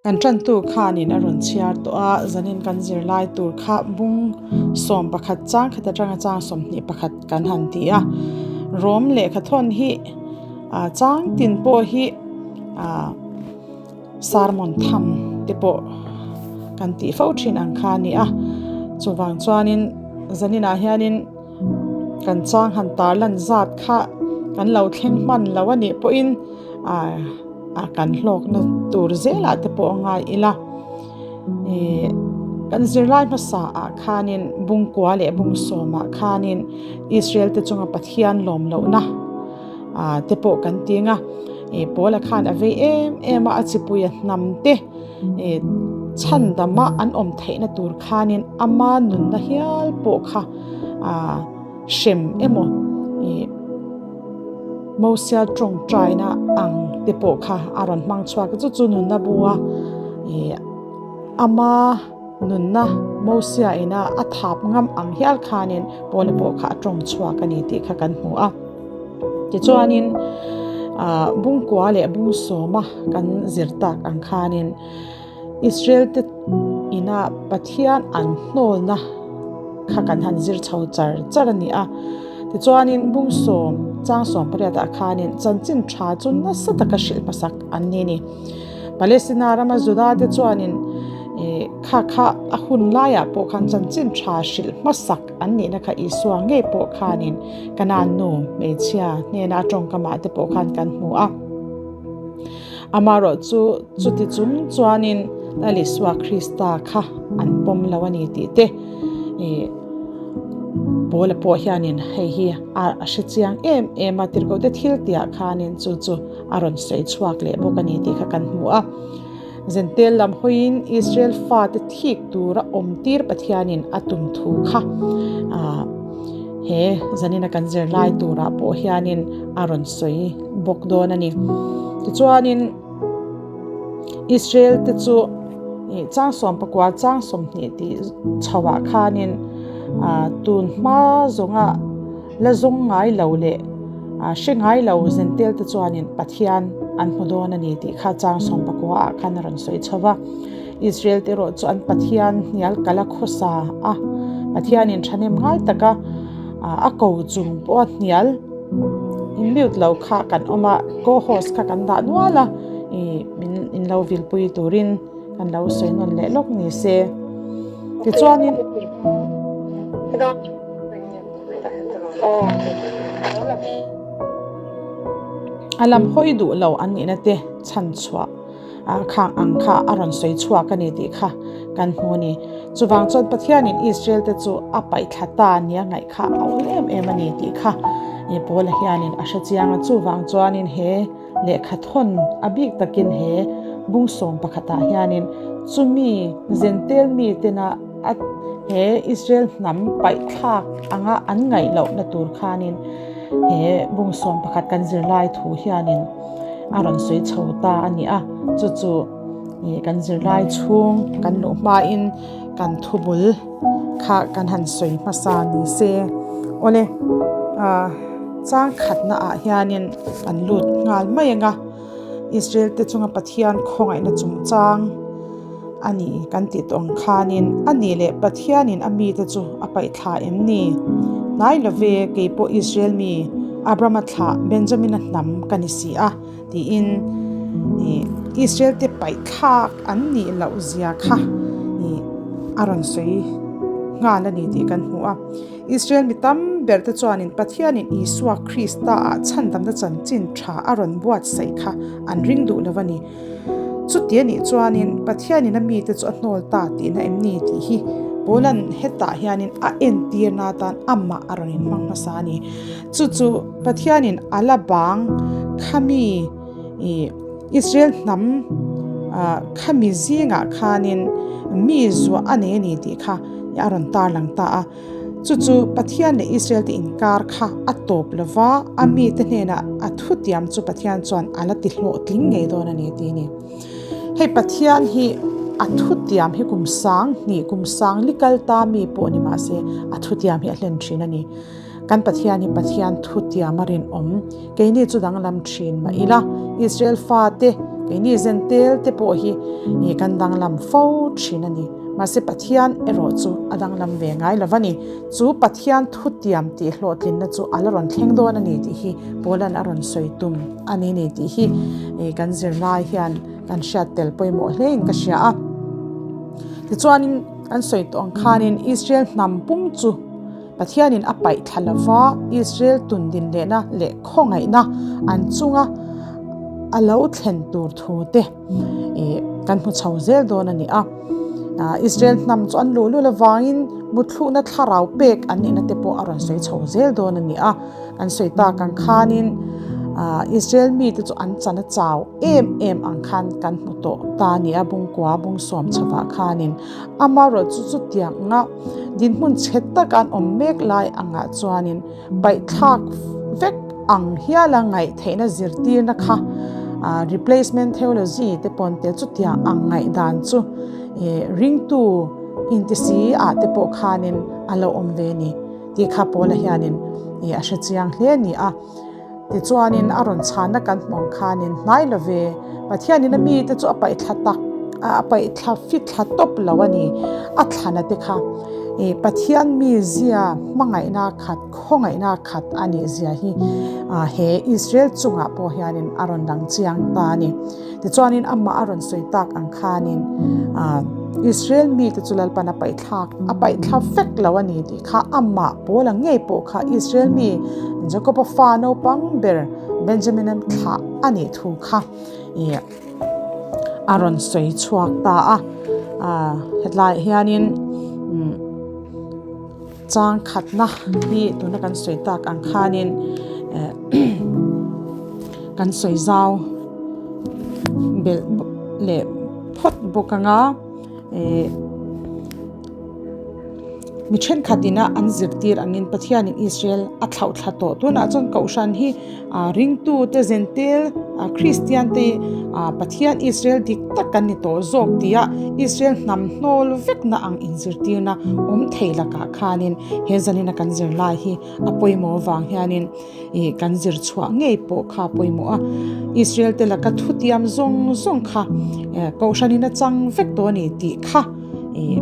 Kan tantu khanin a rawn chhiar tawh a, zanin kan zirlai tur kha bung 11 chang khat atanga chang 21 kan han ti a. Rom lehkha thawn hi chang tin pawh hi sermon tham te pawh kan tih fo thin ang kha a ni a. Chuvang chuanin zaninah hianin kan chang han tarlan zat kha kan lo thleng hman lo a nih pawhin a kan hlawkna tur zelah te pawh a ngai ila ih kan zirlai hmasa ah khanin bungkua leh bungsawmah khanin Israel te chunga Pathian lawm lohna ah te pawh kan ting a ih pawla khan a vei em em a a chipui a hnam te ih chhandama an awm theihna tur khanin ama nunna hial pawh kha ah hrem emaw ih Mosia tawngtaina ang te pawh kha a rawn hmang chhuak a chu chu nunna bua ih ama nunna Mosia ina a thap ngam ang hial khanin Paula pawh kha a tawng chhuak a ni tih kha kan hmu a. Tichuanin ah bungkua leh bungsawma kan zir tak ang khanin Israel te ina Pathian an hnawlna kha kan han zir chho char char a ni a. Tichuanin bungsawm chang 18 ah khanin chanchin tha chu nasa taka hrilh hmasak an ni a ni. Palestina rama Juda te chuanin ih kha kha a hun laiah pawh khan chanchin tha hrilh hmasak an nihna kha Isua ngei pawh khanin Kanaan nu hmeichhia hnena a tawngkamah te pawh khan kan hmu a. Amaherawh chu chuti chung chuanin Lal Isua Krista kha an pawm lo a ni tih te ih Paula pawh hianin hei hi a hre chiang em em a, tirhkohte thil tihah khanin chu chu a rawn sawi chhuak leh bawk a ni tih kha kan hmu a. Zentel lam hawiin Israel fate thik tura awm tir Pathianin a tum thu kha he zanina kan zirlai turah pawh hianin a rawn sawi bawk dawn a ni. Tichuanin Israel te chu chang 19 chang 20 tih chhoah khanin tun hma zawnga la zawng ngai lo leh hre ngai lo zentel te chuanin Pathian an hmu dawn a ni tih kha chang 19 ah khan a rawn sawi chho va. Israel te erawh chu an Pathian hnial kal a khawsa a, Pathianin thahnem ngai taka a ko chung pawha hnial in mute lo kha kan awm a, co-host kha kan dah nual a, ih min in lo vilpui turin kan lo sawi nawn leh lawk ni se. Tichuanin. A lam hawi duh lo an nihna te chhan chhuah khang ang kha a rawn sawi chhuak a ni tih kha kan hmu a ni. Chuvang chuan Pathianin Israel te chu a paih thla ta nia ngaih kha a awl em em a ni tih kha Paula hianin a hre chiang a. Chuvang chuanin he lehkha thawn a bik takin he bung sawm pakhatah hianin chumi Zentel mitena a he Israel hnam paih thlak anga an ngaih lohna tur khanin he bung 11 kan zirlai thu hianin a rawn sawi chho ta a ni a, chu chu ih kan zirlai chhung kan luh hmain kan thubul kha kan han sawi hmasa ni se. Awle ah chang khatna ah hianin kan lut nghal mai ang a, Israel te chunga Pathian khawngaihna chungchang a ni kan tih tawh ang khanin a ni leh Pathianin a mite chu a paih thla em ni? Hnai love kei pawh Israel mi Abrahama thlah Benjamina hnam ka ni si a tiin ih Israel te paih thlak an nih loh zia kha ih a rawn sawi nghal a ni tih kan hmu a. Israel mi tam ber te chuanin Pathianin Isua Krista ah chhandamna chanchin tha a rawn buatsaih kha an ring duh lo a ni. Chuti a nih chuanin Pathianin a mite chu a hnawl ta tihna em ni tih hi Paula'n hetah hianin a entirna atan amah a rawn inhmang hmasa a ni. Chu chu Pathianin a la bang khami ih Israel hnam ah khami zingah khanin mi zuah a nei a ni tih kha a rawn tarlang ta a. Chu chu Pathian leh Israel te inkar kha a tawp lo va, a mite hnenah a thutiam chu Pathian chuan a la ti hlawhtling ngei dawn a ni tih a ni. Hei Pathian hi a thutiam hi kum sang hnih, kum sang li kal ta mi pawh ni mah se a thutiam hi a hlen thin a ni. Kan Pathian hi Pathian thutiam a rinawm. Keini chu danglam thin mah ila, Israel fate Keini zentel te pawh hi kan danglam fo thin a ni. Mahse Pathian erawh chu a danglam ve ngai lo va ni. Chu Pathian thutiam tih hlawhtlinna chu a la rawn thleng dawn a ni tih hi Paula'n a rawn sawi tum a ni ni tih hi kan zirlai hian kan hriat tel pawimawh hlein ka hria a. Tichuanin kan sawi tawh ang khanin Israel hnam pum chu Pathianin a paih thla lo va, Israel tun din lehna leh khawngaihna an chunga a lo thlen tur thu te kan hmu chho zel dawn a ni a. Israel hnam chu an luh lul avangin mutthlukna thlarau pek an nihna te pawh a rawn sawi chho zel dawn a ni a. Kan sawi tak ang khanin Israel mite chu an chan a chau em em ang khan kan hmu tawh ta a ni a, bungkua bungsawm chhovah khanin amaherawhchu chu chutianga dinhmun chhe taka an awm mek lai angah chuanin paihthlak vek ang hiala ngaih theihna zirtirna kha replacement theology te pawn tel chutiang ang ngaihdan chu ringtu intisi ah te pawh khanin a lo awm ve a ni. Tih kha Paula hianin ih a hre chiang hle a ni a. Tichuanin a rawn chhanna kan hmuh ang khanin hnai lo ve, Pathianin a mite chu a paihthla tak, a paihthla fit thla tawp lo a ni. A thlana te kha ih Pathian mizia hmangaihna khat, khawngaihna khat a nih zia hi he Israel chungah pawh hianin a rawn lang chiang ta a ni. Tichuanin amah a rawn sawi tak ang khanin Israel mite chu Lalpan a paihthlak a paihthla vek lo a ni tih kha amah Paula ngei pawh kha Israel mi Jakoba fa naupang ber Benjamina thlah a nih thu kha ih a rawn sawi chhuak ta a. Hetlaiah hianin Chang khatna hi tuna kan sawi tak ang khanin kan sawi zau belh leh phawt bawk ang a ih mi thenkhat ina an zirtir angin Pathianin Israel a thlauh thla tawh tunah chuan kohhran hi ah ringtute zentel ah Kristian te ah Pathian Israel dik tak kan ni tawh zawk tia Israel hnam hnawl vekna ang inzirtirna awm thei lakah khanin he zanina kan zirlai hi a pawimawh avang hianin ih kan zir chhuah ngei pawh kha a pawimawh a Israel te laka thutiam zawng zawng kha eh kohhranin a chang vek tawh a ni tih kha ih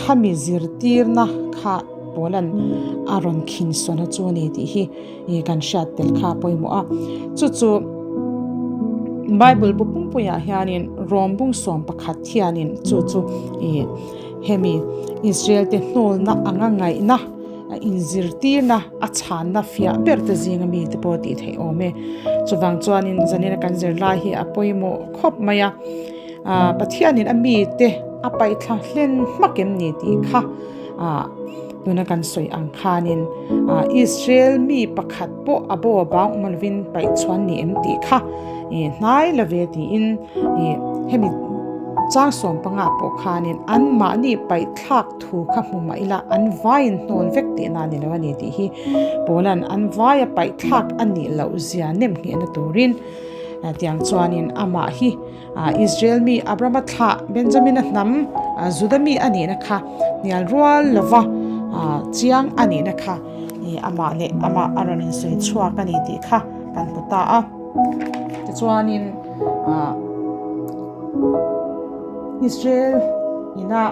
khami zirtirna kha Paula'n a rawn khin sawn a chu a ni tih hi. Ih kan hriat tel kha a pawimawh a, chu chu Bible bu pumpuiah hianin Rom bungsawm pakhat hianin chu chu ih hemi Israel te hnawlna anga ngaihna inzirtirna a chhanna fiah ber te zinga mi te pawh tih theih awm e. Chuvang chuanin zanina kan zirlai hi a pawimawh khawp mai a, ah Pathianin a mite a paihthla hlen hmak em ni tih kha ah Tuna kan sawi ang khanin Israel mi pakhat pawh a bo a bang awm lovin paih chhuan ni em tih kha hnai la ve tiin hemi chang sawm panga pawh khanin anmahni paih thlak thu kha hmu mah ila an vaiin hnawl vek tihna a ni lo a ni tih hi Paula'n an vaia paih thlak a nih loh zia nem nghehna turin tiang chuanin amah hi Israel mi Abrahama thlah Benjamina hnam Juda mi a nihna kha hnial rual lova chiang a nihna kha amah leh amah a rawn insawi chhuak a ni tih kha kan hmu ta a. Tichuanin Israel ina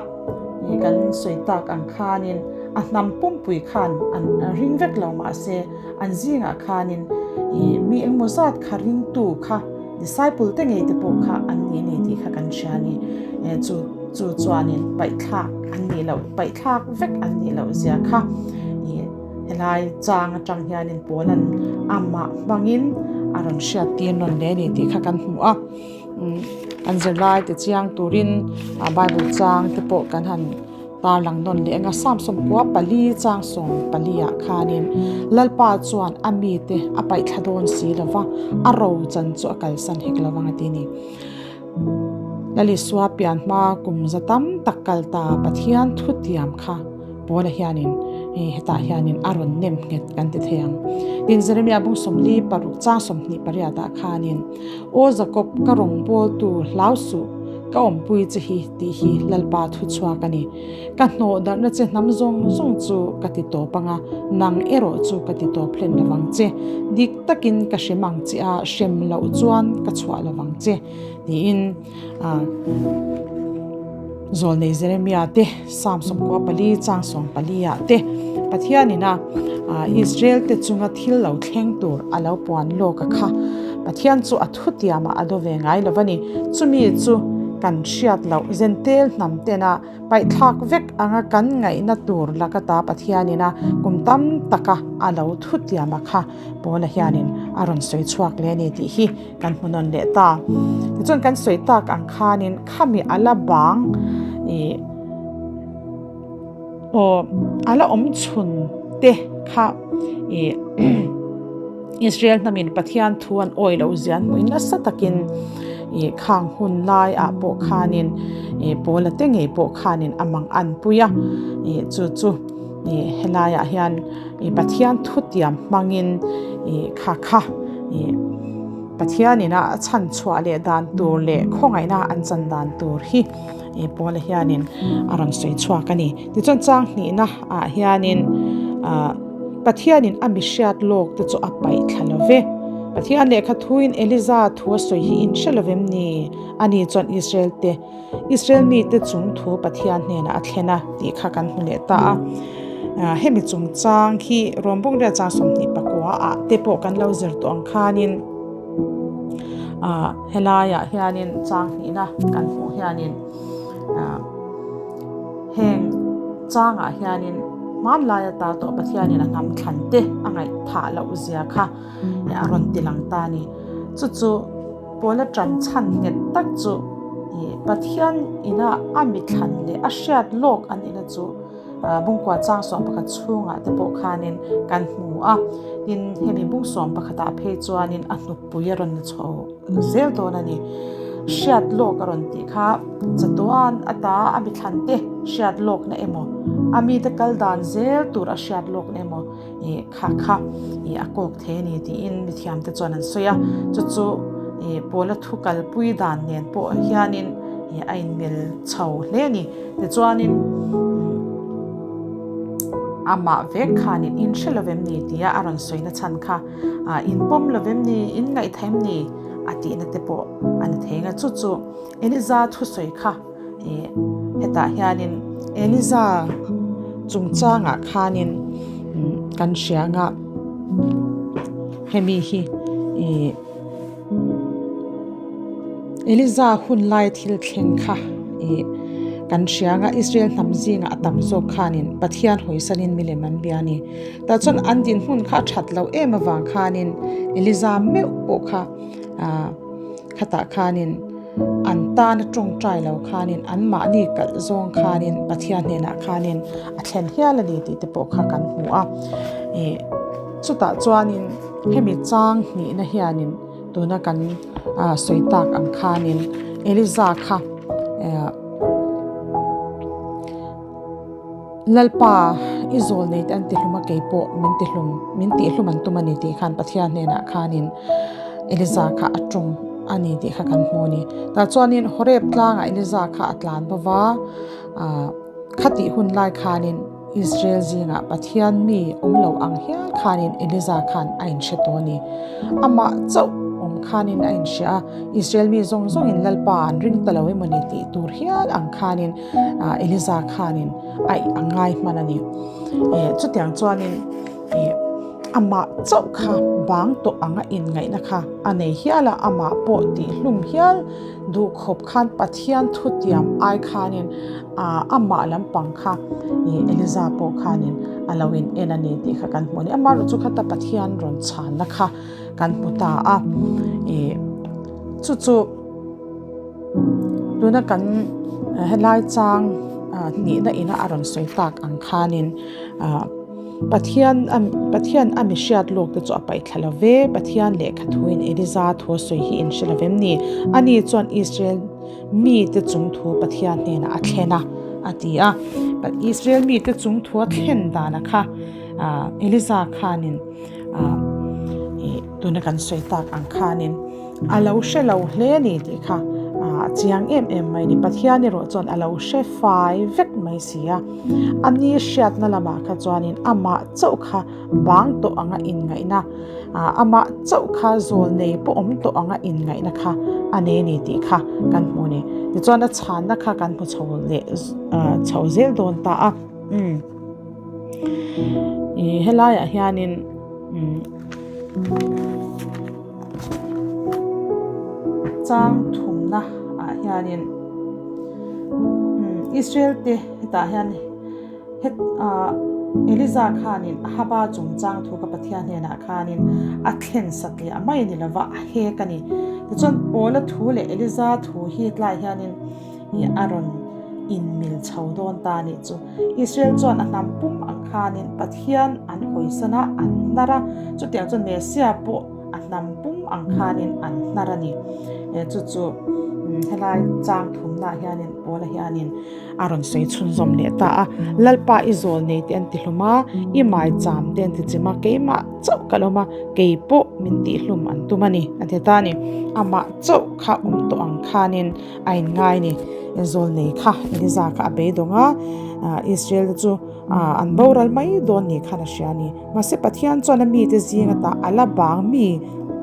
kan sawi tak ang khanin a hnam pumpui khan an ring vek lo mahse an zingah khanin mi engmaw zat kha ringtu kha Disciple te ngei te pawh kha an ni a ni tih kha kan hria a ni. Chu chu chuanin paihthlak an nih loh, paihthlak vek an nih loh zia kha ih helai chang atang hianin Paula'n amah hmangin a rawn hriat tir nawn leh a ni tih kha kan hmu a. An zirlai te chiang turin Bible chang te pawh kan han. Tarlang nawn leh anga Samson kua pali chang sawm paliah khanin Lalpa chuan a mite a paihthla dawn si lo va, a ro chan chu a kalsan hek lo ang a ti a ni. Lalisua pian hma kum za tam tak kal ta Pathian thutiam kha Paula hianin hetah hianin a rawn nem nghet kan ti thei ang. Tin, Jeremia bung sawmli paruk chang 28 ah khanin, Aw Jakob, ka rawngbawltu hlau suh. Ka awmpui che hi tih hi Lalpa thu chhuak a ni. Ka hnawh darhna che hnam zawng zawng chu ka ti tawp ang a, nang erawh chu ka ti tawp hlen lo vang che. Dik takin ka hrem ang che a, hrem loh chuan ka chhuah lo vang che, tiin Zawlnei Jeremia te, Psalm 14 chang 14 ah te Pathianin a Israel te chunga thil lo thleng tur a lo puan lawk a kha. Pathian chu a thutiamah a do ve ngai lo a ni. Chumi chu kan hriat loh Zentel hnam tena paihthlak vek anga kan ngaihna tur laka ta Pathianin a kum tam taka a lo thutiam a kha Paula hianin a rawn sawi chhuak leh a ni tih hi kan hmu nawn leh ta. Tichuan kan sawi tak ang khanin khami a la bang ih aw a la awm chhun te kha ih Israel hnamin Pathian thu an awi loh zian hmuhin nasa takin ih khang hun lai ah pawh khanin ih Paula te ngei pawh khanin a mang an pui a ih chu chu ih helaiah hian Ih Pathian thutiam hmangin ih kha kha ih Pathianin a chhan chhuah leh dan tur leh khawngaihna an chan dan tur hi ih Paula hianin a rawn sawi chhuak a ni. Tichuan chang hnihna ah hianin ah Pathianin a mi hriat lawk te chu a paih thla lo ve. Pathian lehkha thuin Eliza thu a sawi hi in hre lo vem ni? Ani chuan Israel te Israel mite chung thu Pathian hnenah a thlen a tih kha kan hmu leh ta a. Hemi chungchang hi Rawmbawng riat chang 24 ah te pawh kan lo zir tawh ang khanin helaiah hianin chang hnihna kan hmuh hianin heng changah hianin hmanlai ata tawh Pathianin a hnam thlan te a ngaihthah loh zia kha a rawn ti lang ta a ni. Chu chu Paula ṭan chhan nghet tak chu ih Pathian ina a mi thlan leh a hriat lawk a nihna chu bungkua chang 11 chhungah te pawh khanin kan hmu a. Tin, hemi bung 11 ah phei chuanin a hnukpui a rawn ni chho zel dawn a ni. Hriat lawk a rawn tih kha chatuan ata a mi thlan te hriat lawkna emaw, a mite kal dan zel tur a hriat lawkna emaw, ih kha kha ih a kawk thei a ni tiin mithiam te chuan an sawi a chu chu ih pawla thu kalpui dan nen pawh hianin ih a inmil chho hle a ni tichuanin amah vek khanin in hre lo vem ni tia a rawn sawi na chhan kha ah in pawm lo vem ni in ngaihthah em ni a tihna te pawh a ni thei ang a chu chu Eliza thusawi kha ih hetah hianin Eliza chungchangah khanin kan hria anga hemi hi ih Eliza hun lai thil thleng kha ih kan hria anga Israel hnam zingah a tam zawk khanin Pathian hawisanin milem an bia a ni tah chuan an dinhmun kha a that loh em avang khanin Eliza meuh pawh kha ah. Khatah khanin an tana tawngtai lo khanin anmahni kalh zawng khanin Pathian hnenah khanin a thlen hial a ni tih te pawh kha kan hmu a. Ih chutah chuanin hemi chang hnihna hianin tuna kan sawi tak ang khanin Eliza kha eh Lalpa, i zawl nei te an ti hlum a, kei pawh min ti hlum, min tih hlum an tum a ni tih khan Pathian hnenah khanin Eliza kha a tawng a ni tih kha kan hmu a ni. Tah chuanin Horeb tlangah Eliza kha a tlan bo va, ah khatih hun lai khanin Israel zingah Pathian mi awm lo ang hial khanin Eliza khan a inhre tawh a ni. Amah chauh awm khanin a inhria a, Israel mi zawng zawngin Lalpa an ring ta lo emaw ni tih tur hial ang khanin Eliza khanin a a ngai hman a ni. Eh chutiang chuanin eh amah chauh kha bang tawh anga inngaihna kha a nei hial a, amah pawh tih hlum hial duh khawp khan Pathian thutiam ai khanin ah amah lampang kha eh Eliza pawh khanin a lo in en a ni tih kha kan hmu a ni. Amaherawhchu khata Pathian rawn chhanna kha kan hmu ta a eh chu chu. Tuna kan helai chang hnihna ina a rawn sawi tak ang khanin ah Pathian a Pathian a mi hriat lawk te chu a paih thla lo ve Pathian lehkha thuin Eliza thu a sawi hi in hre lo vem ni ani chuan Israel mite chung thu Pathian hnenah a thlen a a ti a Israel mite chung thu a thlen dana kha ah Eliza khanin ah ih tuna kan sawi tak ang khanin. A lo hre lo hle a ni tih kha amah chiang em em mai a ni. Pathian erawh chuan a lo hre fai vek mai si a. A ni hriatna lamah kha chuanin amah chauh kha bang tawh anga inngaihna, amah chauh kha zawl nei pawh awm tawh anga inngaihna kha a nei a ni tih kha kan hmu a ni. Tichuan a chhanna kha kan hmu chho leh chho zel dawn ta a. Ih helaiah hianin umm chang thumna ah hianin umm Israel te hetah hian het ah Eliza khanin Ahaba chungchang thu ka Pathian hnenah khanin a thlen satliah mai a ni lova a hek a ni. Tichuan Paula thu leh Eliza thu hi tlaiah hianin ih a rawn inmil chho dawn ta a nih chu. Israel chuan a hnam pum ang khanin Pathian an hawisan a, an hnar a, chutiang chuan Messiah pawh a hnam pum ang khanin an hnar a ni. Chu chu helai chang thumnaah hianin Paula hianin a rawn sawi chhunzawm leh ta a, Lalpa i zawl nei te an ti hlum a, i maicham te an ti chim a, keimah chauh ka lawm a, kei pawh min tihhlum an tum a ni a ti ta a ni. Amah chauh kha awm tawh ang khanin a inngai a ni. Zawlnei kha Eliza kha a beidawng a, Israel te chu an boral mai dawn ni khan a hria a ni. Mahse Pathian chuan a mite zing ata a la bang mi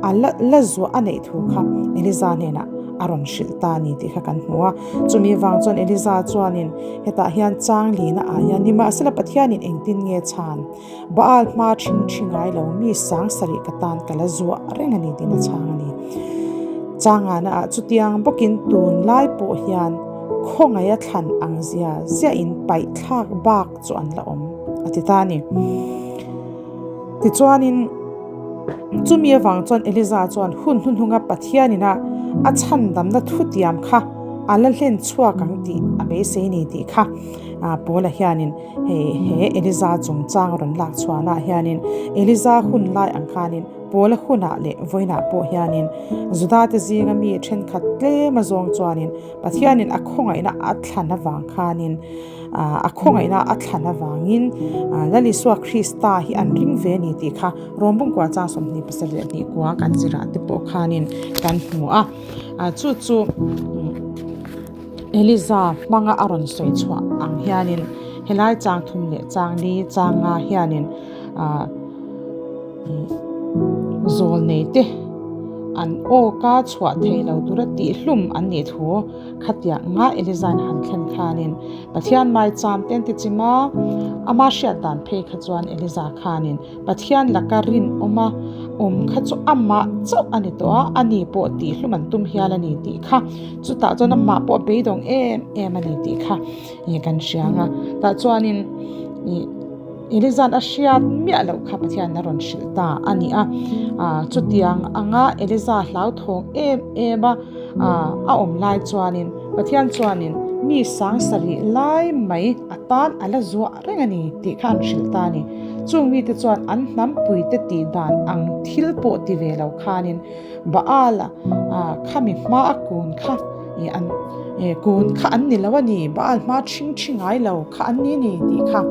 a la la zuah a neih thu kha Eliza hnenah a rawn hrilh ta a ni tih kha kan hmu a. Chumi vang chuan Eliza chuanin hetah hian chang lina ah hian nimahsela Pathianin engtin nge chhan Baal hma ṭhing ṭhi ngai lo mi sang sarih ka tan ka la zuah reng a ni tiin a chhang a ni. Changana ah chutiang bawkin tunlai pawh hian khawngaih a thlan ang zia ziahin paih thlak bak chu an la awm a ti ta a ni. Tichuanin chumi avang chuan Eliza chuan hun hnuhnunga Pathianina a chhandamna thutiam kha a la hlen chhuak ang tih a beisei ni tih kha Paula hianin Hei he Eliza chungchang a rawn lak chhuahnaah hianin Eliza hun lai ang khanin Paula hunah leh vawiinah pawh hianin Judate zinga mi thenkhat tlem azawng chuanin Pathianin a khawngaihna a thlan avang khanin a khawngaihna a thlan avangin Lal Isua Krista hi an ring ve a ni tih kha Rom bungkua chang 22 kua kan zirah te pawh khanin kan hmu a. Chu chu Eliza hmanga a rawn sawi chhuah ang hianin helai chang thum leh chang li chang nga hianin ah zawl nei te an aw ka chhuah thei lo tura tihhlum an nih thu khatiang nga Eliza in han thlen khanin Pathian maicham te an ti chim a ama hriat dan phei kha chuan Eliza khanin Pathian laka rinawm a awm kha chu amah chauh a ni tawh a, ani pawh tihhlum an tum hial a ni tih kha. Chutah chuan amah pawh a beidawng em em a ni tih kha ih kan hria ang a. Tah chuanin ih Eliza'n a hriat miah loh kha Pathianin a rawn hrilh ta a ni a. Ah chutiang anga Eliza hlauthawng em em a ah a awm lai chuanin Pathian chuanin mi sang sarih lai mai a tan a la zuah reng a ni tih kha an hrilh ta a ni. Chung mite chuan an hnampuite tih dan ang thil pawh ti ve lo khanin Baal khami hma a kun kha ih an ih kun kha an ni lo a ni, Baal hma ṭhing ṭhi ngai lo kha an ni a ni tih kha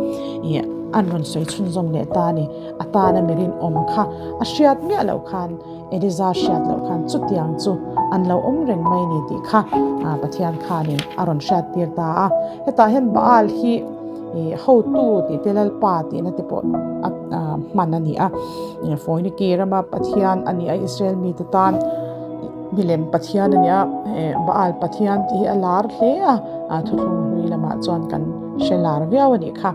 ih an rawn sawi chhunzawm leh ta a ni. A tana mi rinawm kha a hriat miah loh khan Eliza hriat loh khan chutiang chu an lo awm reng mai a ni tih kha Pathian khanin a rawn hriat tir ta a. Hetah hian Baal hi ih hotu tih te Lalpa tihna te pawh a hman a ni a. Foiniki rama Pathian a ni a, Israel mite tan milem Pathian a ni a, Baal Pathian tih hi a lar hle a, thuthlung hlui lamah chuan kan hre lar viau a nih kha.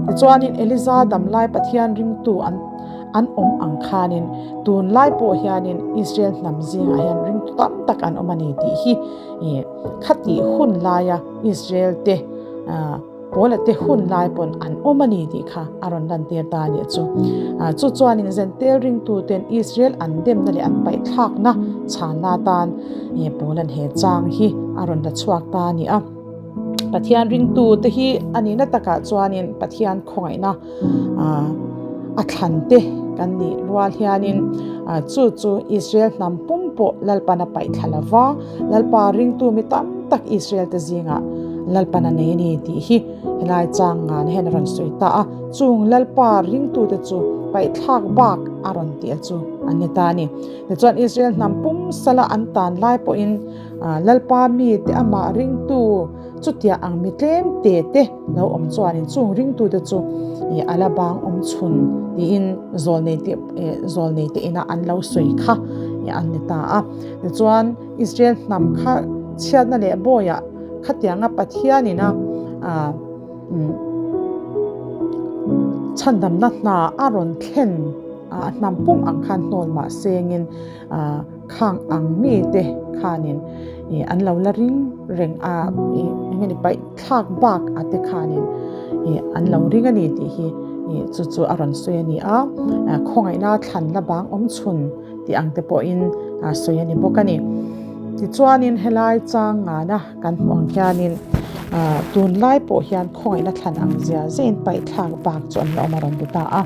Tichuanin Eliza damlai Pathian ringtu an an awm ang khanin tunlai pawh hianin Israel hnam zingah hian ringtu tam tak an awm a ni tih hi ih khatih hun laia Israel te ah Paula te hun lai pawn an awm a ni tih kha a rawn lantir ta a nih chu. Ah chu chuanin Zentel ringtu ten Israel an demna leh an paihthlakna chhanna atan ih Paula'n he chang hi a rawn la chhuak ta a ni a. Pathian ringtu te hi a nihna takah chuanin Pathian khawngaihna a thlan te kan nih rual hianin chu chu Israel hnam pum pawh Lalpan a paih thla lo va, Lalpa ringtu mi tam tak Israel te zingah Lalpan a nei a ni tih hi helai chang ngan hian a rawn sawi ta a, chung Lalpa ringtu te chu paihthlak bak a rawn tih a chu. an ni ta a ni. Tichuan Israel hnam pum sala an tan lai pawhin Lalpa mite amah ringtu chutia ang mi tlem te te lo awm chuanin chung ringtute chu a la bang awm chhun tiin zawlnei te zawlnei te ina an lo sawi kha an ni ta a. Tichuan Israel hnam kha chhiatna leh bawiah khatianga Pathianina chhandamna hna a rawn thlen a hnam pum ang khan hnawl mah sengin khang ang mite khanin ih an lo la ring reng a ih eng nge ni paih thlak bak a te khanin ih an lo ring a ni tih hi ih chu chu a rawn sawi a ni a khawngaihna thlanna bang awm chhun tih ang te pawhin a sawi a ni bawk a ni tichuanin helai chang ngana Kan hmuh ang hianin tunlai pawh hian khawngaihna thlan ang zia zein paih thlak bak chu an la awm a rawn ti ta a.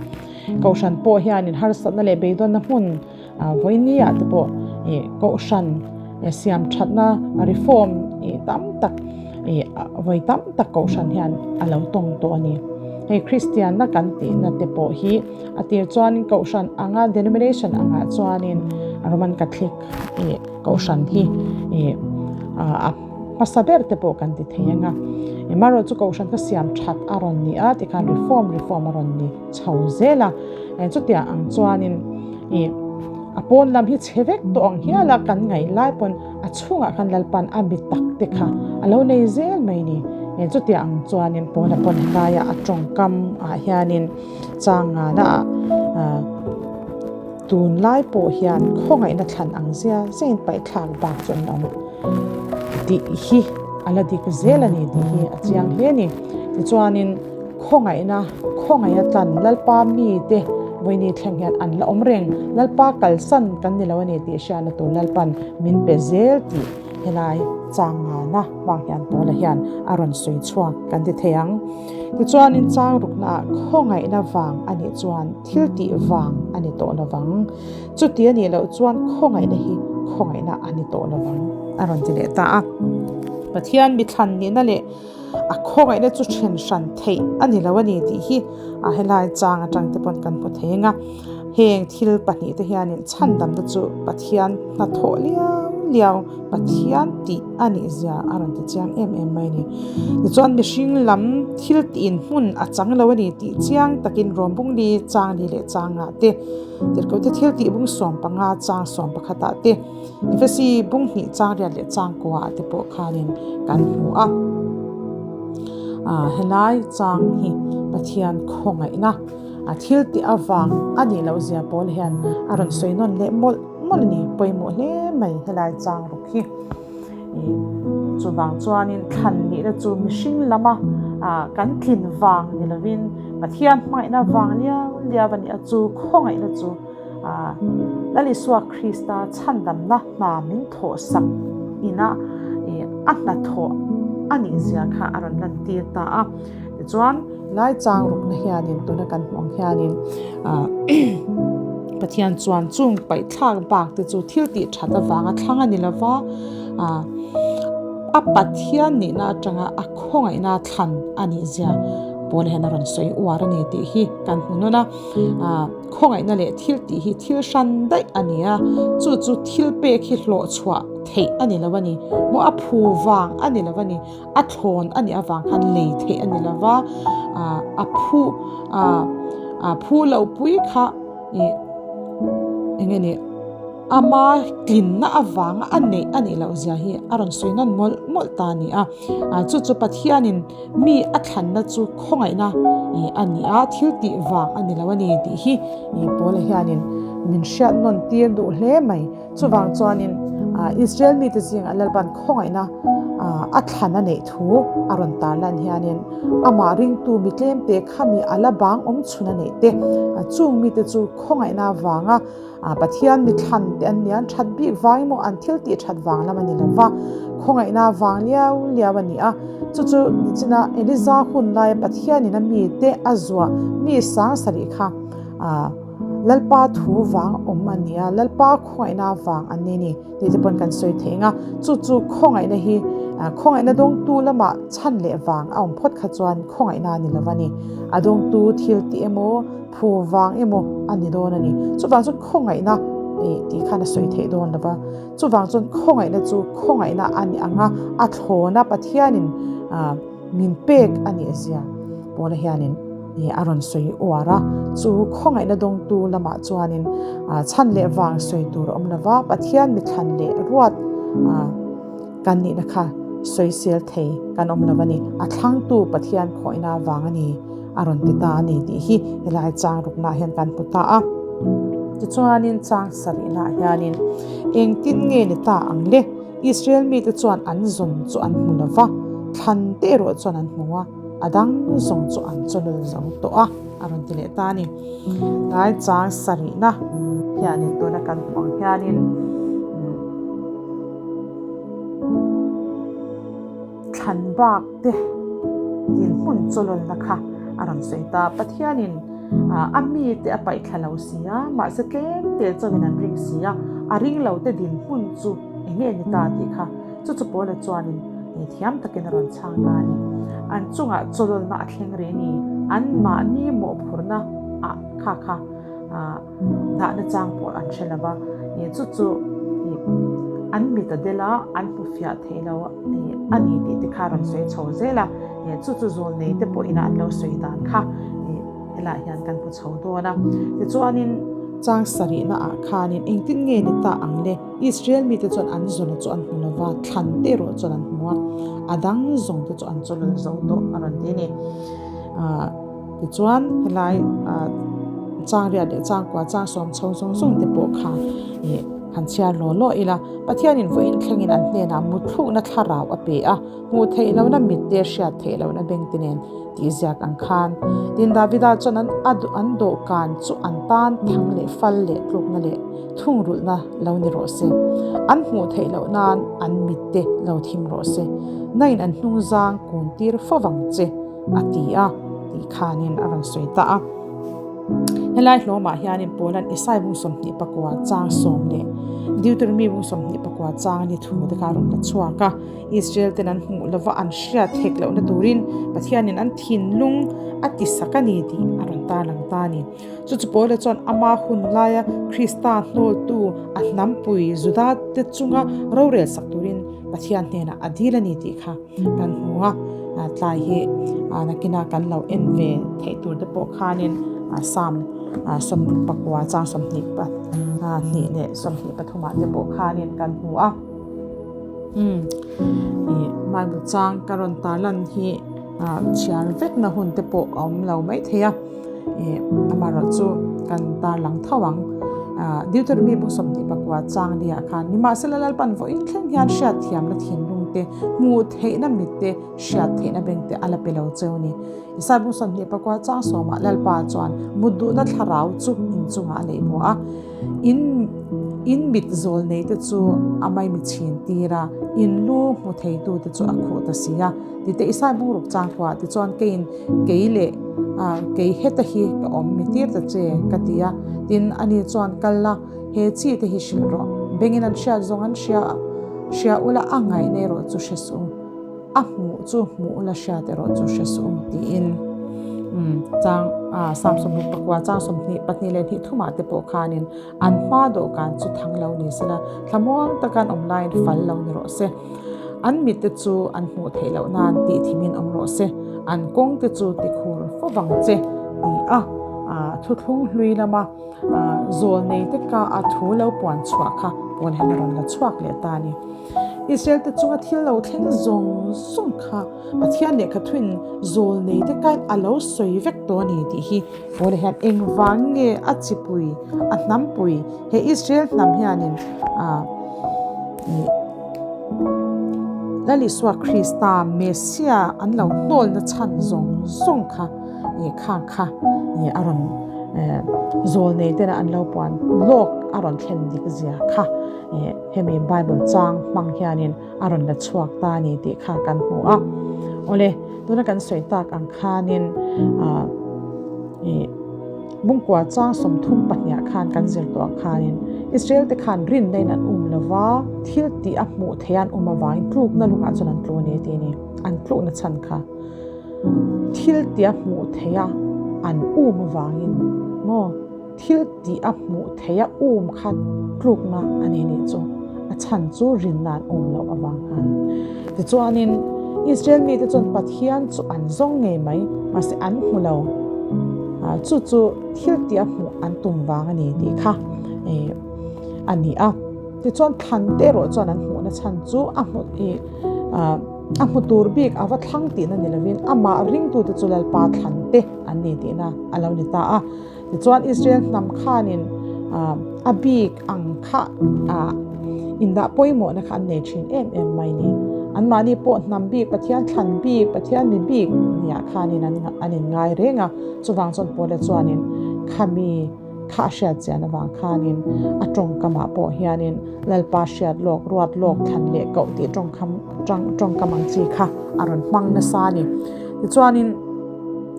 Kohhran pawh hianin harsatna leh beidawnna hmun vawinia te pawh ih kohhran siam thatna reform ih tam tak ih vawi tam tak kohhran hian a lo tawng tawh a ni. Hei Kristianna kan tihna te pawh hi a tir chuanin kohhran anga denomination angah chuanin Roman Catholic ih Kohhran hi ih a hmasa ber te pawh kan ti thei ang a, amaherawh chu kohhran kha siam that a rawn ni a tikhan reform reform a rawn ni chho zel a, chutiang ang chuanin ih a pawn lam hi chhe vek tawh ang hial a kan ngaih lai pawn a chhungah khan Lalpan a mi tak te kha a lo nei zel mai ni, chutiang ang chuanin pawna pawn helaia a tawngkam ah hianin chang ngana ah. Tunlai pawh hian khawngaihna thlan ang zia zein paihthlak bak chu an awm tih hi a la dik zel a ni tih hi a chiang hle a ni. Tichuanin khawngaihna, khawngaihna tlan Lalpa mite vawiini thleng hian an la awm reng. Lalpa kalsan kan ni lo a ni tih hriatna tur Lalpan min pe zel tih helai changana hmang hian Paula hian a rawn sawi chhuak kan ti thei ang. Tichuanin chang ruknaah khawngaihna vang a nih chuan Thil tih vang a ni tawh lovang. Chuti a nih loh chuan khawngaihna hi khawngaihna a ni tawh lovang, a rawn ti leh ta a. Pathian mi thlan nihna leh a khawngaihna chu then hran theih a ni lo a ni tih hi a helai chang atang te pawn kan hmu thei ang a. Heng thil pahnihte hianin chhandamna chu Pathian hnathawh liau liau, Pathian tih a nih zia a rawn ti chiang em em mai a ni. Tichuan mihring lam thil tiin hmun a chang lo a ni tih chiang takin Rawmbungli changli leh changah te, Tirhkohte thil tih bung 15 chang 11 ah te, Efesi bung hnih chang riat leh chang kua ah te pawh khanin kan hmu a. Helai chang hi Pathian khawngaihna a thil tih avang a nih loh zia pawl hian a rawn sawi nawn leh mawlh mawlh a ni. Pawimawh hle mai helai chang ruk hi. Chuvang chuanin thlan nihna chu mihring lama kan tlin vang ni lovin Pathian hmangaihna vang liau liau a ni a, chu khawngaihna chu Lal Isua Krista chhandamna hna min thawhsak ina a hnathawh a nih zia kha a rawn lantir ta a. Tichuan lai chang rukna hianin tuna kan hmuh ang hianin Pathian chuan chung paihthlak bak te chu thil tih that avanga thlang a ni lova, a Pathian nihna atanga a khawngaihna thlan a nih zia pawl hian a rawn sawi uar a ni tih hi kan hmu nawn a. Khawngaihna leh thil tih hi thil hran daih a ni a, chu chu thil pek hi hlawh chhuah theih a ni lo a ni, maw a phu vang a ni lo a ni. A thlawn a nih avang khan lei theih a ni lo va, a phu a phu loh pui kha ih eng nge ni ama tlinna avanga a neih a nih loh zia hi a rawn sawi nawn mawlh mawlh ta a ni a, chu chu Pathianin mi a thlanna chu khawngaihna ih a ni a, thil tih vang a ni lo a ni tih hi ih Paula hianin min hriat nawn tir duh hle mai. Chuvang chuanin Israel mite zingah Lalpan khawngaihna a thlan a neih thu a rawn tarlan hianin amah ringtu mi tlemte khami a la bang awm chhun a neih te, chung mite chu khawngaihna avanga Pathian mi thlan te an nia, an that bik vang emaw an thil tih that vang lam a ni lo va, khawngaihna vang liau liau a ni a. Chu chu nichina Eliza hun laia Pathianin a mite a zuah mi sang sarih kha Lalpa thu vang awm a nia, Lalpa khawngaihna vang an ni ni tih te pawn kan sawi thei ang a, chu chu khawngaihna hi khawngaihna dawngtu lamah chhan leh vang a awm phawt kha chuan khawngaihna a ni lo a ni. A dawngtu thil tih emaw, phu vang emaw a ni dawn a ni. Chuvang chuan khawngaihna tih khan a sawi theih dawn lo va. Chuvang chuan khawngaihna chu khawngaihna a ni ang a, a thlawna Pathianin min pek a nih zia Paula hianin a rawn sawi uar a. Chu khawngaihna dawngtu lamah chuanin chhan leh vang sawi tur a awm lo va, Pathian mithlan leh ruat kan nihna kha sawisel thei kan awm lo a ni. A thlangtu Pathian khawihna vang a ni a rawn ti ta a ni tih hi helai chang ruknaah hian kan hmu ta a. Tichuanin chang sarihnaah hianin engtin nge ni ta ang le? Israel mite chuan an zawn chu an hmu lo va, thlan te erawh chuan an hmu a, a dang zawng chu an chawlul zo tawh a, a rawn ti leh ta a ni. Tlai chang sarihna hianin tuna kan hmuh ang hianin Thlan bak te dinhmun chawlawlna kha a rawn sawi ta. Pathianin a mite a paih thla lo si a, mahse tlem te chawin an ring si a, a ring lo te dinhmun chu eng nge ni ta tih kha chu chu Paula chuanin thiam takin a rawn chhang ta a ni. An chungah chawlawlna a thleng rih a ni, anmahni mawhphurhna ah kha kha Dahna chang pawh an hre lo va, chu chu an mit a del a, an hmu fiah thei lo a ni tih te kha a rawn sawi chho zel a, chu chu zawlnei te pawhin an lo sawi dan kha helaiah hian kan hmu chho dawn a. Tichuanin chang sarihna ah khanin engtin nge ni ta ang le, Israel mite chuan an zawna chu an hmu lo va, thlan te erawh chuan an hmu a, a dang zawng te chu an chawlh zo tawh a rawn ti a ni. Tichuan helai chang riat leh chang kua chang sawm chho zawng zawng te pawh kha ih han chhiar law law ila. Pathianin vawiin thlengin an hnenah mutthlukna thlarau a pe a, hmuh theih lohna mit te hriat theih lohna beng te nen tih ziak ang khan. Tin Davida chuan an a an dawhkan chu an tan thang leh fal leh tlukna leh thungrulhna lo ni rawh se. An hmuh theih loh nan an mit te lo thim rawh se. Nangin an hnungzang kun tir fo vang che. a ti a tih khanin a rawn sawi ta a. Helai hlawmah hianin Paula'n Isai bung 24 chang sawm leh Deuteronomy bung 24 chang ni thu te kha a rawn la chhuak a. Israel ten an hmuh lova an hriat hek lohna turin Pathianin an thinlung a ti sak a ni tih a rawn tarlang ta a ni. Chu chu Paula chuan ama hun laia Krista hnawltu a hnampui Juda te chunga rorel sak turin Pathian hnenah a dil a ni tih kha kan hmu a, tlai hi nakina kan lo en ve theih tur te pawh khanin Psalm 69 chang 22 leh 23 ah te pawh khanin kan hmu a. Umm ih Bible chang ka rawn tarlan hi chhiar vekna hun te pawh a awm lo maithei a. Ih amaherawhchu kan tarlang tho ang. Deuteronomy bu 24 chang liah khan nimahsela Lalpan vawiin thleng hian hriatthiamna thinlung te, hmuh theihna mit te, hriat theihna beng te a la pe lo cheu ni. Isai bu 24 chang sawmah Lalpa chuan mut duhna thlarau chu inchungah a leih bawh a, in in mit zawl nei te chu a maimi chhin tir a, in lu hmu theitu te chu a khuh ta si a. Tite Isai bu ruk chang khuah tichuan keiin Kei leh kei heta hi ka awm mi tir ta che, ka ti a. Tin, ani chuan kal la, he chi te hi hrilh rawh. Bengin an hriat zawng an hria a, hria ula a ngaihna erawh chu hre suh u, a hmuh chu hmuh ula hriat erawh chu hre suh u, tiin chang Psalm 64 chang 22 leh hnih thumah te pawh khanin an hma dawhkan chu thang lo ni sela, thlamuang taka an awm laiin fal lo ni rawh se. An mitte chu an hmuh theih loh nan tih thimin awm rawh se, an kawng te chu tikhur fo vang che ti a thuthlung hlui lama zawlnei te ka a thu lo puan chhuah kha pawn hian a rawn la chhuak leh ta a ni. Israel te chunga thil lo thleng zawng zawng kha Pathian lehkha thuin zawlnei te kain a lo sawi vek tawh a ni tih hi Paula hian engvang nge a chipui, a hnampui, he Israel hnam hianin Lal Isua Krista Messia an lo hnawlna chhan zawng zawng kha khang kha a rawn zawlnei tena an lo puan lawk a rawn thlen dik zia kha hemi Bible chang hmang hianin a rawn la chhuak ta a ni tih kha kan hmu a. Awle, tuna kan sawi tak ang khanin ih Bungkua chang 32 ah khan kan zir tawh ang khanin Israel te khan rinna in an um lo va, thil tih a hmuh theih a an um avangin tlukna lungah chuan an tlu a ni tih a ni. An tlukna chhan kha thil tih a hmuh theih a an um avangin maw? Thil tih a hmuh theih a um kha tlukna a ni nih chu a chhan chu rinna an um loh avang khan. Tichuanin Israel mite chuan Pathian chu an zawng ngei mai, mahse an hmu lo. Chu chu thil tih a hmuh an tum vang a ni tih kha a ni a. Tichuan thlan te erawh chuan an hmuhna chhan chu a hmu ih a hmu tur bik a va thlang tihna ni lovin amah ringtute chu Lalpa thlan te an ni tihna a lo ni ta a. Tichuan Israel hnam khanin a bik ang kha indah pawimawhna kha an nei thin em em mai ni. Anmahni pawh hnam bik, Pathian thlan bik, Pathian mi bik niah khanin an inngai reng a. Chuvang chuan Paula chuanin khami kha a hriat chian avang khanin a tawngkamah pawh hianin Lalpa hriat lawk, ruat lawk, thlan leh koh tih tawngkam tawngkam ang chi kha a rawn hmang nasa a ni. Tichuanin.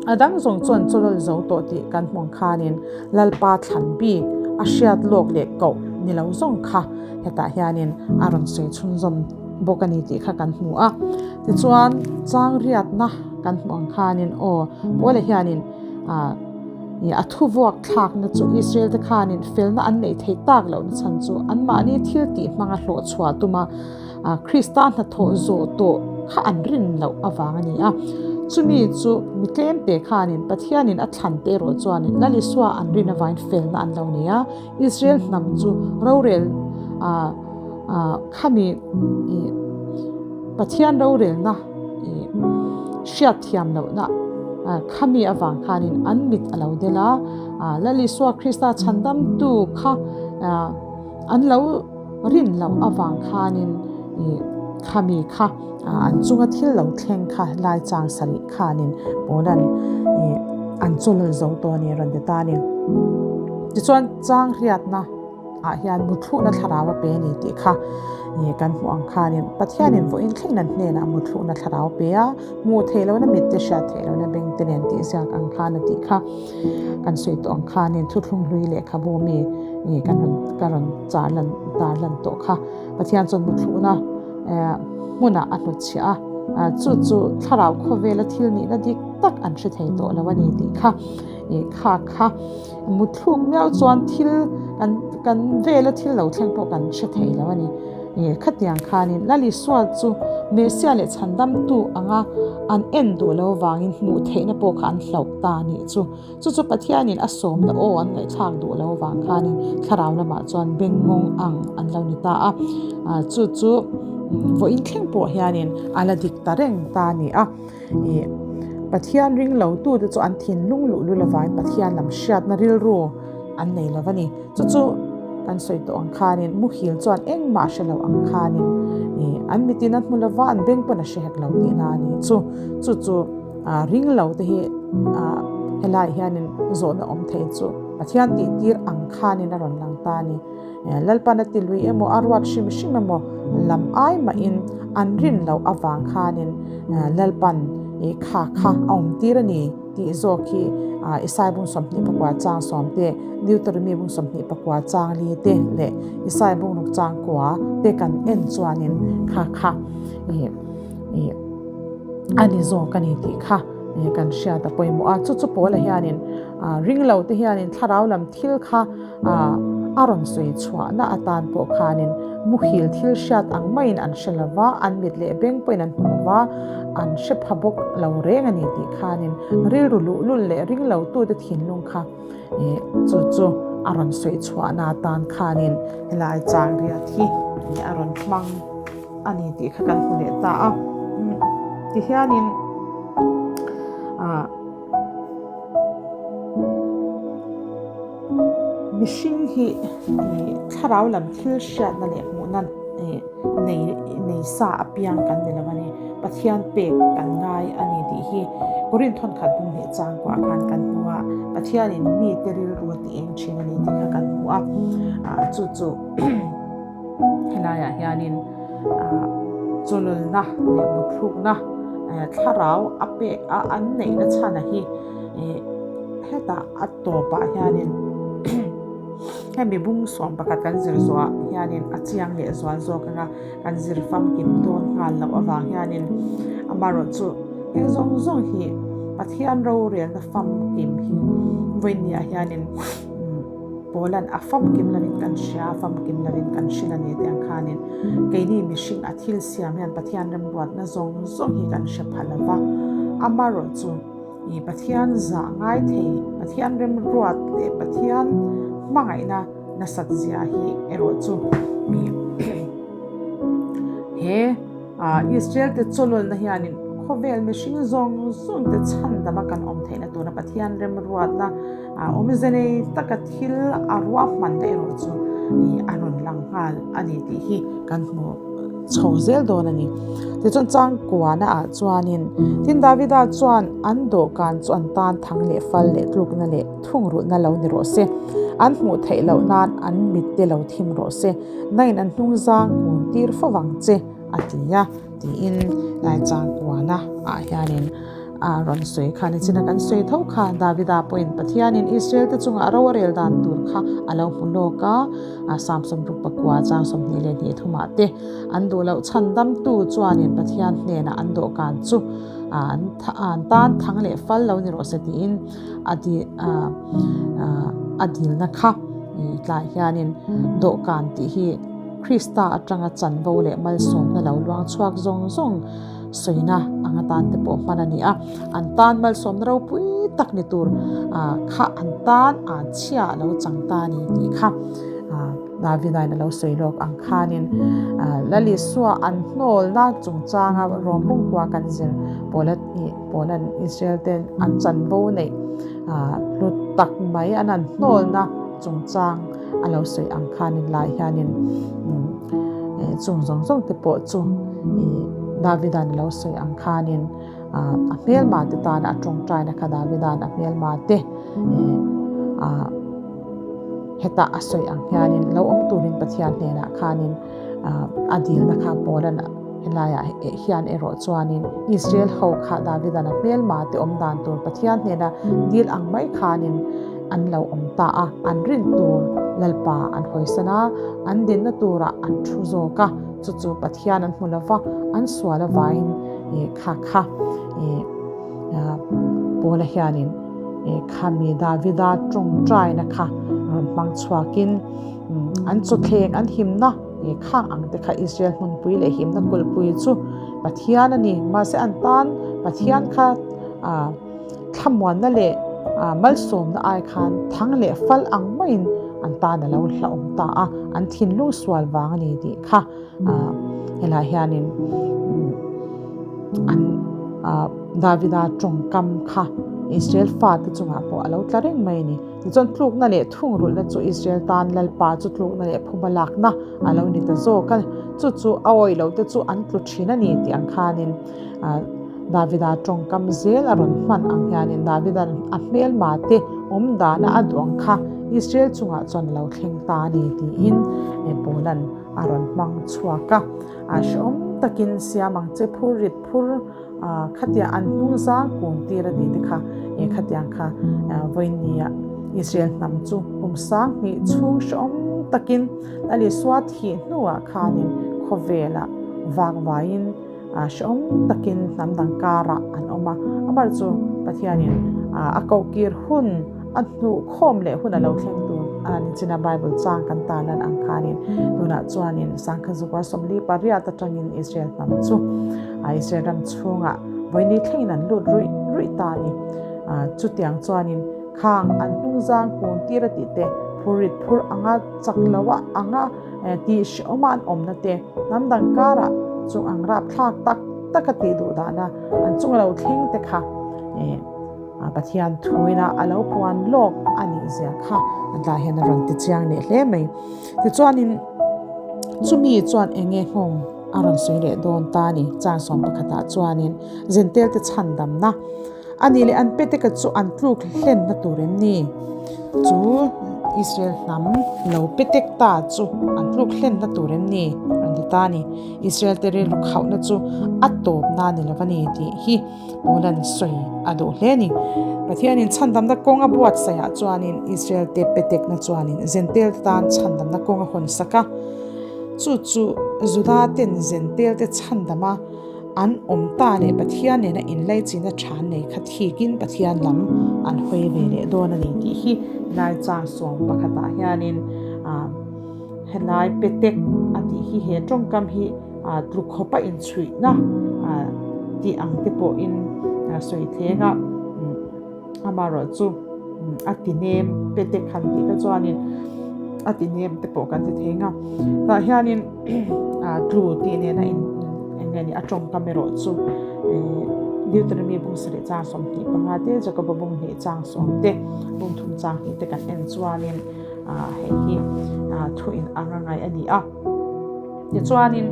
A dang zawng chuan chawlawl zo tawh tih kan hmuh ang khanin Lalpa thlan bik a hriat lawk leh koh ni lo zawng kha hetah hianin a rawn sawi chhunzawm bawk a ni tih kha kan hmu a. Tichuan chang riatna kan hmuh ang khanin aw Paula hianin ah a thu vuak thlakna chu Israel te khanin felna an neih theih tak lohna chhan chu anmahni thil tih hmanga hlawh chhuah tuma Krista hnathawh zawh tawh kha an rin loh avang a ni a. Chumi chu mi tlem te khanin Pathianin a thlan te erawh chuanin Lal Isua an rin avangin felna an lo nei a. Israel hnam chu rorel khami Pathian rorelna hriatthiam lohna khami avang khanin an mit a lo del a. Lal Isua Krista chhandamtu kha an lo Rin loh avang khanin ih khami kha an chunga thil lo thleng kha lai chang sarih khanin Paula'n ih an chawlawl zo tawh a ni rawn ti ta a ni. Tichuan chang hriatna ah hian mutthluhna thlarau a pe a ni tih kha ih kan hmuh ang khanin Pathianin vawiin thlengin an hnenah mutthluhna thlarau a pe a, hmuh theih lohna mit te hriat theih lohna beng te nen tih ziak ang khan a tih kha. Kan sawi tawh ang khanin thuthlung hlui lehkhabu mi ih kan rawn ka rawn char lan tar lan tawh kha. Pathian chuan mutthluhna eh hmunah a hnutchhiah a, chu chu thlarau khawvela thil nihna dik tak an hre thei tawh lo a ni tih kha ih kha kha mutthluk miau chuan thil kan kan vela thil lo thleng pawh kan hre thei lo a ni. Ih khatiang khanin Lalisua chu Messiah leh chhandamtu anga an en duh lo vangin hmuh theihna pawh kha an hlauh ta a nih chu. Chu chu Pathianin a sawmna aw an ngaihthlak duh lo vang khanin thlarau lamah chuan bengngawng ang an lo ni ta a. Chu chu vawiin thleng pawh hianin a la dik ta reng ta a ni a. Ih Pathian ring lo tute chu an thinlung luh lul avangin Pathian lam hriatna rilru an nei lo a ni. Chu chu kan sawi tawh ang khanin muhil chuan engmah a hre lo ang khanin ih an mitin a hmu lo va, an beng pawn a hre hek lo tihna a ni. Chu chu chu ring lo te hi helaiah hianin zawhna awm thei chu Pathian tih tir ang khanin a rawn lang ta a ni. Lalpan a ti lui emaw a ruat hrim hrim emaw lam ai mahin an rin loh avang khanin Lalpan ih kha kha a awm tir a ni. Tih zawk hi Isai bung 24 chang sawm te, Deuteronomy bung 24 chang li te leh Isai bung ruk chang kua te kan en chuanin kha kha a ni zawk a ni tih kha kan hriat a pawimawh a. Chu chu Paula hianin ring lo te hianin thlarau lam thil kha a rawn sawi chhuahna atan pawh khanin muhil thil hriat ang maiin an hre lo va, an mit leh beng pawhin an hmu lo va, an hre pha bawk lo reng a ni tih khanin rilru luhlul leh ring lotute thinlung kha chu chu a rawn sawi chhuahna atan khanin helai chang riat hi a rawn hmang a ni tih kha kan hmu leh ta a. Tihianin Mihring hi thlarau lam thil hriatna leh hmuhna nei nei sa apiang kan ni lo a ni. Pathian pek kan ngai a ni tih hi Korin thawnkhat bung hnih changkuah khan kan hmu a, Pathianin mite rilru a ti eng thin a ni tih kha kan hmu a. Chu chu helaiah hianin chawlawlna leh muthlukna thlarau a pek a an neihna chhana hi hetah a tawpah hianin hemi bung sawm pakhat kan zir zawhah hianin a chiang leh zual zawk anga kan zir famkim dawn nghal loh avang hianin amaherawhchu heng zawng zawng hi Pathian rorelna famkim hi vawinia hianin. Paula'n a famkim lovin kan hria, a famkim lovin kan hrilh a ni tih ang khanin keini mihring a thil siam hian Pathian remruatna zawng zawng hi kan hre pha lo va, amaherawhchu i Pathian zah ngai thei, Pathian remruat leh Pathian hmangaihna nasat zia hi erawh chu i he Israel te chawlawlna hianin khawvel mihring zawng zawng te chhandama kan awm theihna tura Pathian remruatna A awmze nei taka thil a ruahmanna erawh chu a rawn lang nghal a ni tih hi kan hmu chho zel dawn a ni. Tichuan changkuana ah chuanin tin Davida chuan an dawhkan chu an tan thang leh fal leh tlukna leh thungrulhna lo ni rawh se, an hmuh theih loh nan an mit te lo thim rawh se, nangin an hnungzang kun tir fo vang che a ti a tiin lai changkuana ah hianin A rawn sawi kha nichina kan sawi tho kha Davida pawhin Pathianin Israel-te chungah ro a rel dan tur kha a lo hmu lawk a, a Psalm 64 chang 22 thumah te an duh loh chhandamtu chuanin Pathian hnenah an dawhkan chu an tan thang leh fal lo ni rawh se tiin a a dilna kha tlai hianin dawhkan tih hi Krista atanga chanvo leh malsawmna lo luang chhuak zawng zawng Sawina ang atan te pawh hman a ni a, an tan malsawmna ropui tak ni tur kha an tan an chhia a lo chang ta a ni tih kha Davidain a lo sawi lawk ang khanin Lal Isua an hnawlna chungchanga Rom pumkua kan zir Paula Paula'n Israel ten an chanvo neih hlu tak mai an an hnawlna chungchang a lo sawi ang khanin lai hianin chung zawng zawng te pawh chu Davida'n a lo sawi ang khanin a hmelma te tana a tawngtaina kha Davida'n a hmelma te heta a sawi ang hianin lo awm turin Pathian hnenah khanin a dilna kha Paula'n helaiah hian erawh chuanin Israel ho kha Davida'n a hmelma te awm dan tur Pathian hnena dil ang mai khanin an lo awm ta a, an rin tur Lalpa an hawisan a, an dinna turah an thu zawk a, chu chu Pathian an hmu lo va, an sual avangin kha kha Paula hianin khami Davida tawngtaina kha rawn hmang chhuakin an chawthleng an himna khang ang te kha Israel hmunpui leh himna kulhpui chu Pathian a ni, mahse an tan Pathian kha Thlamuanna leh malsawmna ai khan thang leh fal ang maiin an tan a lo hlauhawm ta a, an thinlung sual vang a ni tih kha helai hianin an Davida tawngkam kha Israel fate chungah pawh a lo tla reng mai a ni. Tichuan tlukna leh thungrulhna chu Israel tan Lalpa chu tlukna leh phuma lakna a lo ni ta zawk a, chu chu a awih lote chu an tlu thin a ni tih ang khanin Davida tawngkam zel a rawn hman ang hianin Davida'n a hmelma te awm dana a duh ang kha Israel chungah chuan a lo thleng ta a ni tiin Paula'n a rawn hmang chhuak a. A hrehawm takin siam ang che phur rit phur khatiang an hnung zang kung tir a tih te kha khatiang kha vawinia Israel hnam chu kum 2000 chhung hrehawm takin Lal Isua thih hnuah khanin khawvelah vakvaiin Hrehawm takin hnam dang karah an awm a, amar chu Pathianin a kohkir hun a hnuhkhawm leh hun a lo thleng tur a ni chin a, Bible chang kan tarlan ang khanin tunah chuanin Sangkhazuka 48 atangin Israel hnam chu Israel ram chhungah vawini thlengin an lut ruih ruih ta a ni. Chutiang chuanin khang an hnungzang kun tir a tih te, phurrit phur anga chak loa anga Tih hrehawma an awmna te, hnam dang karah chung ang rapthlak tak taka tih duh dahna an chunga lo thleng te kha Pathian thuina a lo puan lawk a nih zia kha an tah hian a rawn ti chiang leh hle mai. Tichuanin chumi chuan eng nge nghawng a rawn sawi leh dawn ta a ni. Chang sawm pakhatah chuanin Zentel te chhandamna A nih leh an peteka chu an tluk hlenna tur em ni? Chu Israel hnam lo petek ta chu an tluk hlenna tur em ni? Rawn ti ta a ni. Israel te rilru khauhna chu a tawpna ni lo a ni tih hi Paula'n sawi a duh hle a ni. Pathianin chhandamna kawng a buatsaihah chuanin Israel te petekna chuanin Zentel te tan chhandamna kawng a hawn sak a. Chu chu Juda ten Zentel te chhandama. an awm ta leh Pathian nena inlaichinna tha an nei kha thikin Pathian lam an hawi ve leh dawn a ni tih hi helai chang sawm pakhatah hianin helai petek a tih hi he tawngkam hi tlu khawpa inchhuihna tih ang te pawhin sawi thleng a. Amaherawh chu a ti nem petek han tih kha chuanin a ti nem te pawh kan ti thei ang a. Tah hianin tlu tih nena in eng nge ni a tawngkam erawh chu Deuteronomy bung sarih chang 25 te Jakoba bung hnih chang sawm te bung thum chang hnih te kan en chuanin hei hi thu in ang a ngaih a ni a. Tichuanin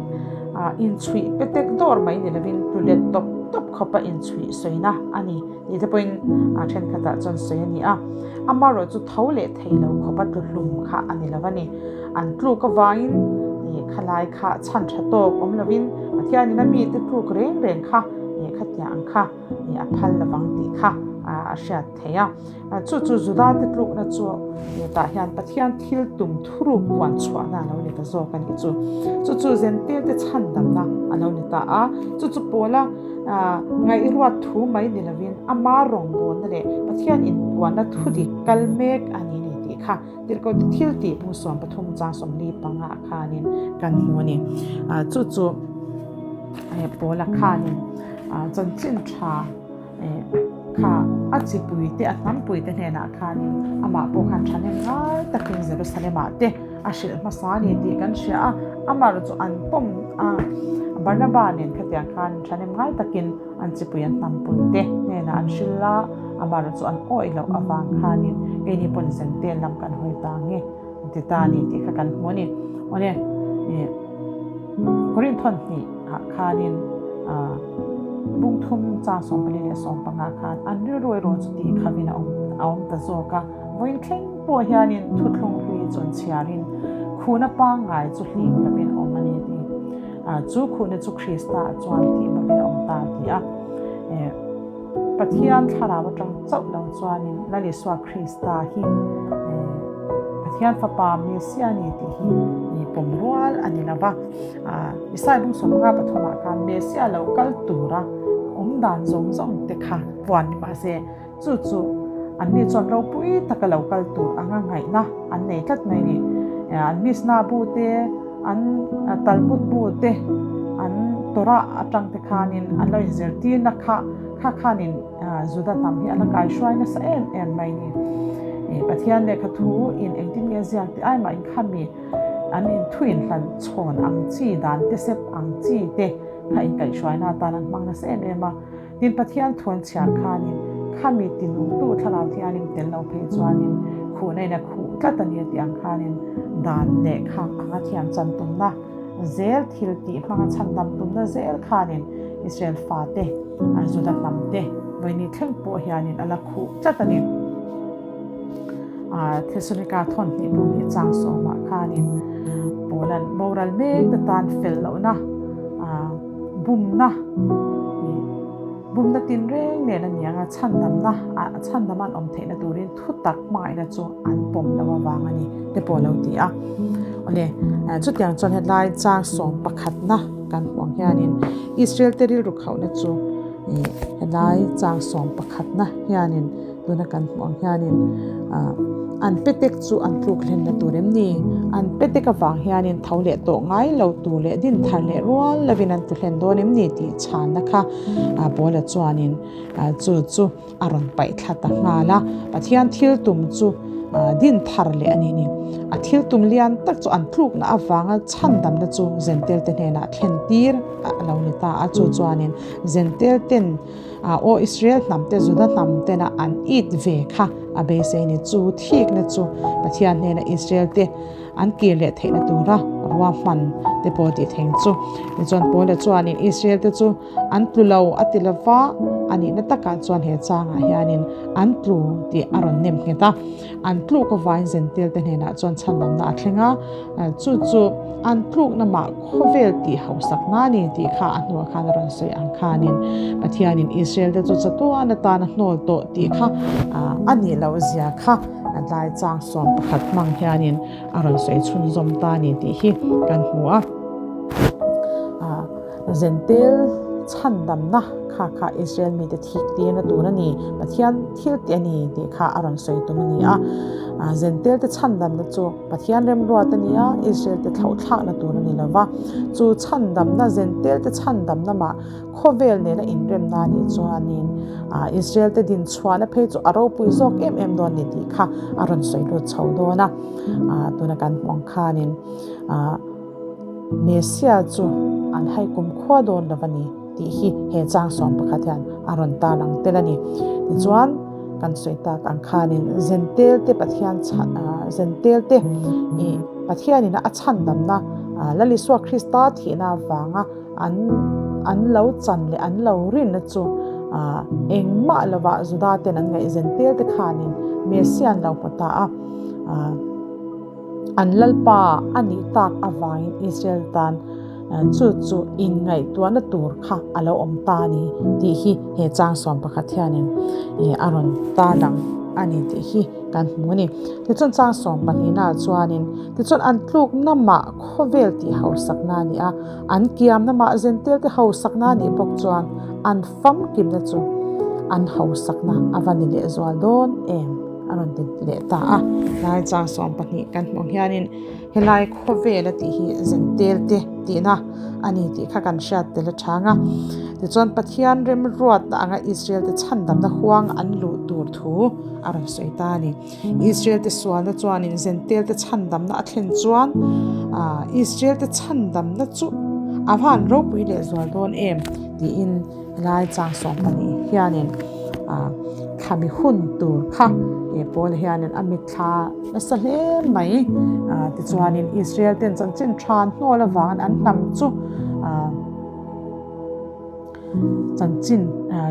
inchhuih petek dawr mai ni lovin tlu let tawp tawp khawpa inchhuih sawina a ni. Tih te pawhin a thenkhatah chuan sawi a ni a, amaherawh chu tho leh thei lo khawpa tlu hlum kha a ni lo a ni. An tluk avangin ih khalai kha chhan tha tawk awm lovin Pathianin a mite tluk reng reng kha ih khatiang ang kha ih a phal lovang tih kha a hriat theih a. Chu chu Judate tlukna chu tah hian Pathian thil tum thuruk puan chhuahna a lo ni ta zawk a nih chu. Chu chu Zentelte chhandamna a lo ni ta a, chu chu Paula Ngaihruat thu mai ni lovin ama rawngbawlna leh Pathian inpuanna thu dik kal mek a ni ni tih kha Tirhkohte thil tih bung 13 chang 45 ah khanin kan hmu a ni. Chu chu Paula khanin chanchin tha kha a chipui te a hnampui te hnenah khanin amah pawh khan thahnem ngai takin Jerusalem ah te a hrilh hmasa a ni tih kan hria a, amaherawh chu an pawm a, Barnaba nen khatiang khan thahnem ngai takin an chipui an hnampui te hnenah an hrilh a, amaherawh chu an awih loh avang khanin keini pawn Zentel lam kan hawi ta nge an ti ta a ni tih kha kan hmu a ni. Awle ih Korinth hawn hnih ah khanin ah bung thum chang 14 leh 15 khan an rilru erawh chu tih khavin a awm a awm ta zawk a. Vawiin thleng pawh hianin thuthlung hlui chuan chhiarin khuhna pangngai chu hlim lovin a awm a ni tih chu khuhna chu Krista chuan tih lovin a awm ta a ti a. Pathian thlarau atang chauh lo chuanin Lal Isua Krista hi Pathian fapa Messia a ni tih hi pawm rual a ni lova. Isai bung 15 pathumah khan Messia lo kal tura awm dan zawng zawng te kha puan ni mahse, Chu chu anni chuan ropui taka lo kal tur anga ngaihna an nei tlat mai a ni. An Mishnah bu te, an Talmud bu te, an Torah atang te khanin an lo inzirtirna kha kha khanin Juda hnam hi a la kaihruai nasa em em mai a ni. Pathian lehkha thu in engtin nge ziak tih ai mah in khami an inthu inhlan chhawn ang chi dan te sep ang chi te kha inkaihhruaina atan an hmang nasa em em a. Tin, Pathian thuan chhiar khanin khami tinungtu thlarau thianin tel lo phei chuanin khuhna in a khuh tlat a ni a tih ang khanin dan lehkha anga thiam chan tumna zel thil tih hmanga chhandam tumna zel khanin Israel fate, Juda hnamte vawiini thleng pawh hianin a la khuh tlat a ni. Thesalonika thawn hnih bung hnih chang sawmah khanin Paula'n boral mek te tan fel lohna Bumna ih bumna tinreng nen a ni ang a, chhandamna ah chhandam an awm theihna turin thu tak hmangaihna chu an pawm lo avang a ni te pawh a lo ti a. Awle, chutiang chuan hetlai chang sawm pakhatna kan hmuh ang hianin Israel te rilru khauhna chu ih helai chang sawm pakhatna hianin Tuna kan hmuh ang hianin an petek chu an tluk hlenna tur em ni? An petek avang hianin tho leh tawh ngai lo tur leh din thar leh rual lovin an tlu hlen dawn em ni tih chhanna kha Paula chuanin chu chu a rawn paih thla ta nghal a. Pathian thil tum chu din thar leh a ni ni. A thil tum lian tak chu an tlukna avanga chhandamna chu Zentelte hnenah thlen tir a lo ni ta a. Chu chuanin Zentelten Aw Israel hnam te Juda hnam tena an it ve kha a beisei ni chu thikna chu Pathian hnena Israel te an kir leh theihna tura ruahman te pawh tih theng chu. Tichuan Paula chuanin Israel te chu an tlu lo a ti lova, a nihna takah chuan he changah hianin an tlu tih a rawn nem nghet a. An tluk avain Zentel te hnenah chuan chhandamna a thleng a, chu chu an tlukna mah khawvel tih hausak na ni tih kha a hnuah khan a rawn sawi ang khanin Pathianin Israel te chu chatuan atan a hnawl tawh tih kha a nih loh zia kha tlai chang 11 hmang hianin a rawn sawi chhunzawm ta ni tih hi kan hmu a. Zentel chhandamna kha kha Israel mite thik tirna tur a ni, Pathian thil tih a ni tih kha a rawn sawi tum a ni a. Zentel te chhandamna chu Pathian remruat a ni a, Israel te thlauhthlakna tur a ni lo va. Chu chhandamna, Zentel te chhandamna mah khawvel nena inremna a nih chuanin Israel te dinchhuahna phei chu a ropui zawk em em dawn a ni tih kha a rawn sawi lut chho dawn a. Tuna kan hmuh ang khanin Messia chu an hai kumkhua dawn lo a ni tih hi he chang sawm pakhat hian a rawn tarlang tel a ni. Tichuan, kan sawi tak ang khanin Zentel te Pathian chhan Zentel te ih Pathianin a chhandamna Lal Isua Krista thihna avanga an an lo chan leh an lo rinna chu engmah lovah Juda ten an ngaih Zentel te khanin Messia an lo hmu ta a. An Lalpa a nih tak avangin Israel tan chu chu inngaihtuahna tur kha a lo awm ta a ni tih hi he chang sawm pakhat hianin a rawn tarlang a ni tih hi kan hmu a ni. Tichuan chang sawm pahnihnaah chuanin tichuan an tlukna mah khawvel tih hausakna a ni a, an kiamna mah zentelte hausakna a nih bawk chuan an famkimna chu an hausakna a va ni lehzual dawn em? A rawn ti leh ta a, lai chang 12 kan hmuh hianin helai khawvel a tih hi zentel te tihna a ni tih kha kan hriat tel a chang a. Tichuan Pathian remruatna anga Israel te chhandamna huang an luh tur thu a rawn sawi ta a ni. Israel te sualna chuanin zentel te chhandamna a thlen chuan Israel te chhandamna chu a va han ropui lehzual dawn em tiin Helai chang 12 hianin thlami hun tur kha he pawl hianin a mitthla nasa hle mai. Tichuanin Israel ten chanchin tha an hnawl avangin an hnam chu chanchin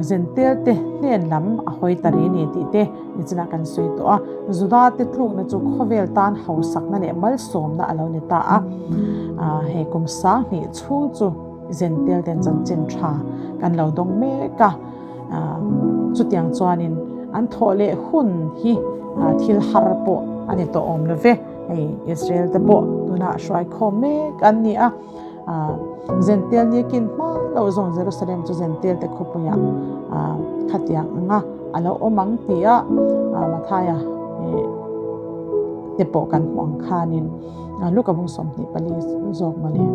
zentel te hnen lam a hawi ta rih a ni tih te nichinah kan sawi tawh a. Juda te tlukna chu khawvel tan hausakna leh malsawmna a lo ni ta a. Hei kum 2000 chhung chu. Zentel ten chanchin tha kan lo dawng mek a, chutiang chuanin an thawh leh hun hi thil har pawh a ni tawh awm lo ve. Hei Israel te pawh tunah hruai khawm mek an ni a, Zentel ni kin hma lo zawng Jerusalem chu Zentel te khawpuiah khatiang anga a lo awm ang tia Mathaia te pawh kan hmuh ang khanin. Luka bung 24 zawk mawle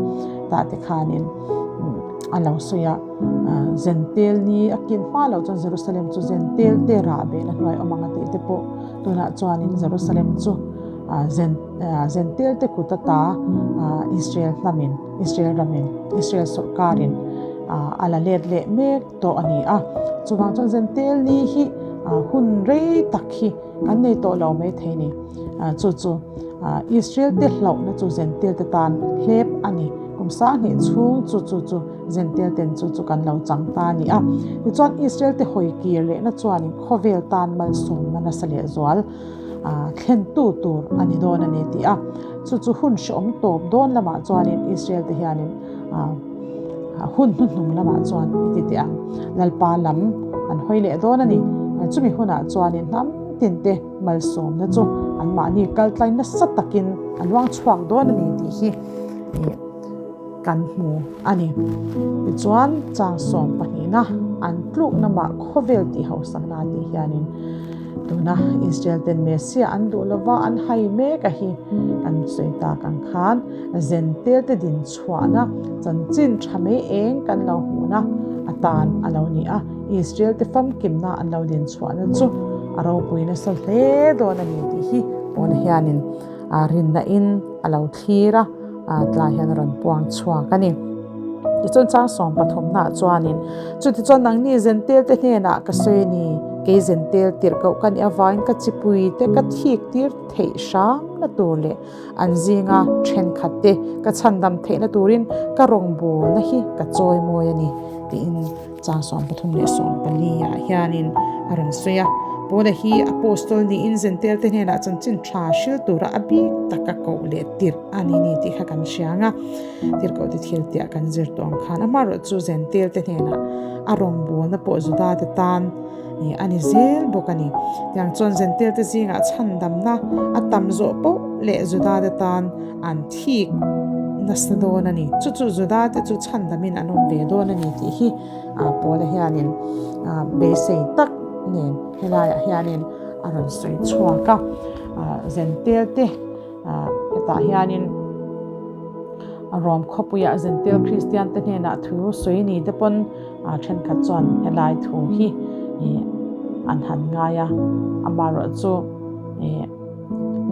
tah te khanin a lo sawi a, Zentel ni a kin hma loh chuan Jerusalem chu Zentel te rah behna hnuai awm ang a tih te pawh tunah chuanin Jerusalem chu Zentel te kut ata Israel hnamin Israel ramin Israel sawrkarin a la let leh mek tawh a ni a, chuvang chuan Zentel ni hi hun rei tak hi kan nei tawh lo maithei a ni. Chu chu Israel te hlauhna chu Zentel te tan hlep a ni. Kum 2000 chhung chu chu chu Zentel ten chu chu kan lo chang ta a ni a. Tichuan Israel te hawi kir lehna chuanin khawvel tan malsawmna nasa lehzual thlentu tur a ni dawn a ni tih a. Chu chu hun hrehawm tawp dawn lamah chuanin Israel te hianin hun hnuhnung lamah chuan i ti teh ang. Lalpa lam an hawi leh dawn a ni. Chumi hunah chuanin hnam tin te Malsawmna chu anmahni kaltlai nasa takin a luang chhuak dawn a ni tih hi kan hmu a ni. Tichuan, chang 12na an tlukna mah khawvel tih hausakna tih hianin tuna Israel ten Messiah an duh lova an hai mek a hi kan sawi tak ang khan Zentel te din chhuahna chanchin tha mai eng kan lo hmuhna atan a lo ni a. Israel te famkimna an lo din chhuahna chu a ropui nasa hle dawn a ni tih hi Paula hianin rinna in a lo thlir a, tlai hian a rawn puang chhuak a ni. Tichuan chang 13 ah chuanin, Chutichuan nangni Zentel te hnenah ka sawi a ni, kei Zentel tirhkoh ka nih avangin ka chipui te ka thik tir theih hramna tur leh An zinga thenkhat te ka chhandam theihna turin ka rawngbawlna hi ka chawi mawi a ni, tiin chang 13 leh 14 ah hianin a rawn sawi a. Paula hi Apostol niin Zentel te hnenah chanchin tha hril tura a bik taka koh leh tirh a ni ni tih kha kan hria ang a. Tirhkoh te thil tiah kan zir tawh ang khan amaherawhchu Zentel te hnenah a rawngbawlna pawh Juda te tan a ni zel bawk a ni. Tiang chuan Zentel te zingah chhandamna a tam zawh poh leh Juda te tan an thik nasa dawn a ni. Chu chu Juda te chu chhandamin an awm ve dawn a ni tih hi Paula hianin beisei tak nen helaiah hianin a rawn sawi chhuak a. Zentel te hetah hianin Rom khawpuiah Zentel Kristian te hnenah thu sawi ni te pawn thenkhat chuan helai thu hi an han ngai a. Amaherawhchu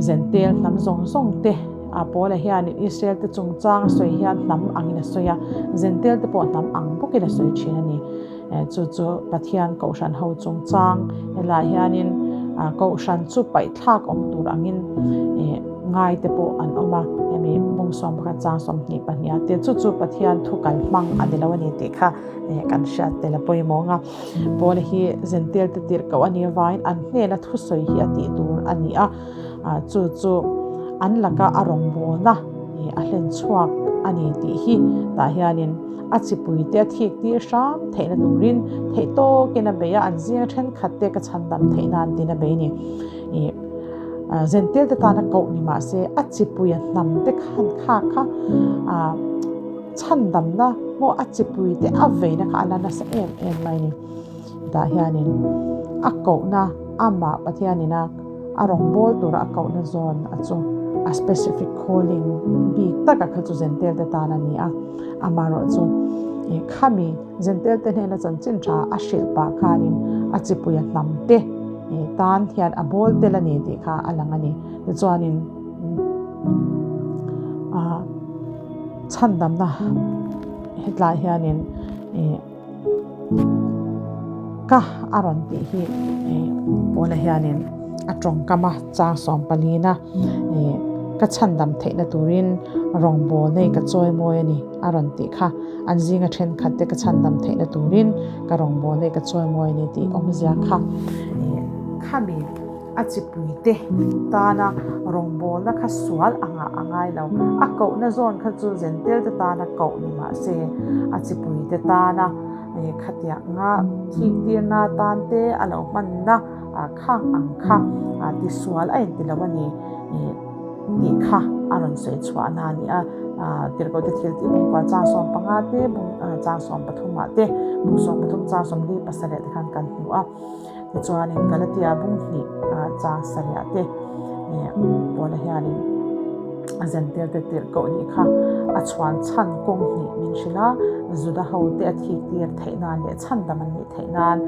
Zentel hnam zawng zawng te a Paula hianin Israel te chungchang a sawi hian hnam angin a sawi a, Zentel te pawh hnam ang bawkin a sawi thin a ni. Chu chu Pathian Kohhran ho chungchang helaiah hianin Kohhran chu paihthlak awm tur angin ngai te pawh an awm a, hemi bung 11 chang 22 ah te chu chu Pathian thu kal hmang a ni lo a ni tih kha kan hriat tel a pawimawh ang a. Paula hi Zentel te tirh koh a nih avangin an hnena thusawi hi a tih tur a ni a, chu chu an laka a rawngbawlna a hlen chhuak a ni tih hi tah hianin a chipuite a thik tir hram theihna turin theih tawkin a bei a, an zinga thenkhat te ka chhandam theih nan tiin a bei a ni. Zentel te tana koh ni mah se a chipuia hnam te khan kha kha Chhandamna maw a chipuite a veina kha a la nasa em em mai ni. Hetah hianin a kohna amah Pathianina a rawngbâwl tura a kohna zawn a chu a specific calling bik taka kha chu Zentelte tan a ni a. Amaherawhchu khami Zentelte hnena chanchin tha a hrilh pah khanin a chipuia hnamte tan hian a bawl tel a ni tih kha a lang a ni. Tichuanin ah. Chhandamna hetlai hianin ih ka a rawn tih hi ih Paula hianin a tawngkam a chang 14 a ih ka chhandam theihna turin rawngbâwl nei ka chawimawi a ni a rawn tih kha an zinga thenkhat te ka chhandam theihna turin ka rawngbâwl nei ka chawimawi a ni tih awmzia kha ih khami. A chipuite tana rawngbawlna kha sual angah a ngai lo. A kohna zawn kha chu Zentelte tana koh ni mah se, a chipuite tana khatianga thiktirna tan te a lo hmanna khang ang kha tisual a inti lo a ni tih kha a rawn sawi chhuahna a ni a. Tirhkohte thil tih bungkua chang 15 te, chang 13 ah te, bung 13 chang 47 te khan kan hmu a. Tichuanin Galatia bung hnih chang sarih te Paula hianin a zentir te tirh koh nih kha a chhuan chhan kawng hnih min hrilh a, Juda ho te a thik tir theih nan leh chhandam an nih theih nan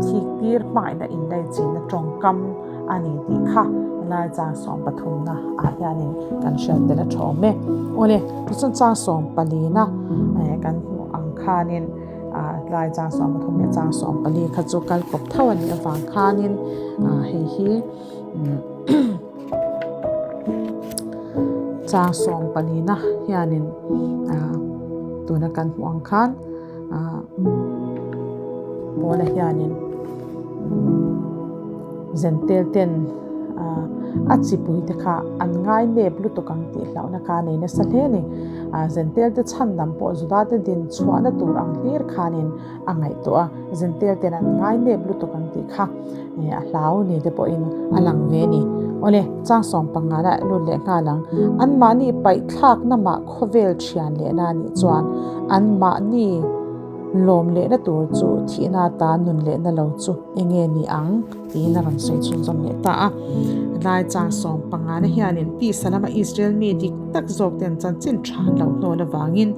thik tir hmangaihna inlaichinna tawngkam a ni tih kha helai chang 13 na ah hianin kan hriat tel a tha awm e. Awle, tichuan chang 14 na kan hmuh ang khanin. Tlai chang 13 leh chang 14 kha chu kal kawp tho a nih avang khanin hei hi chang 14 na hianin tuna kan hmuh ang khan Paula hianin Zentel ten a chipui te kha an ngai nep lutuk ang tih hlauhna kha a nei nasa hle a ni. Zentel te chhandam pawh Juda te din chhuahna tur ang hlir khanin a ngaihtuah a, Zentel ten an ngai nep lutuk ang tih kha a hlau ni te pawhin a lang ve a ni. Awle, chang 15 ah lut leh nghal ang. Anmahni paihthlakna mah khawvel thian lehna a nih chuan anmahni lawm lehna tur chu thihna atan nun lehna lo chu enge ni ang tiin a rawn sawi chhunzawm leh ta a. Lai chang 15 na hianin tisa lama Israel mi dik tak zawk ten chanchin tha an lo hnawl avangin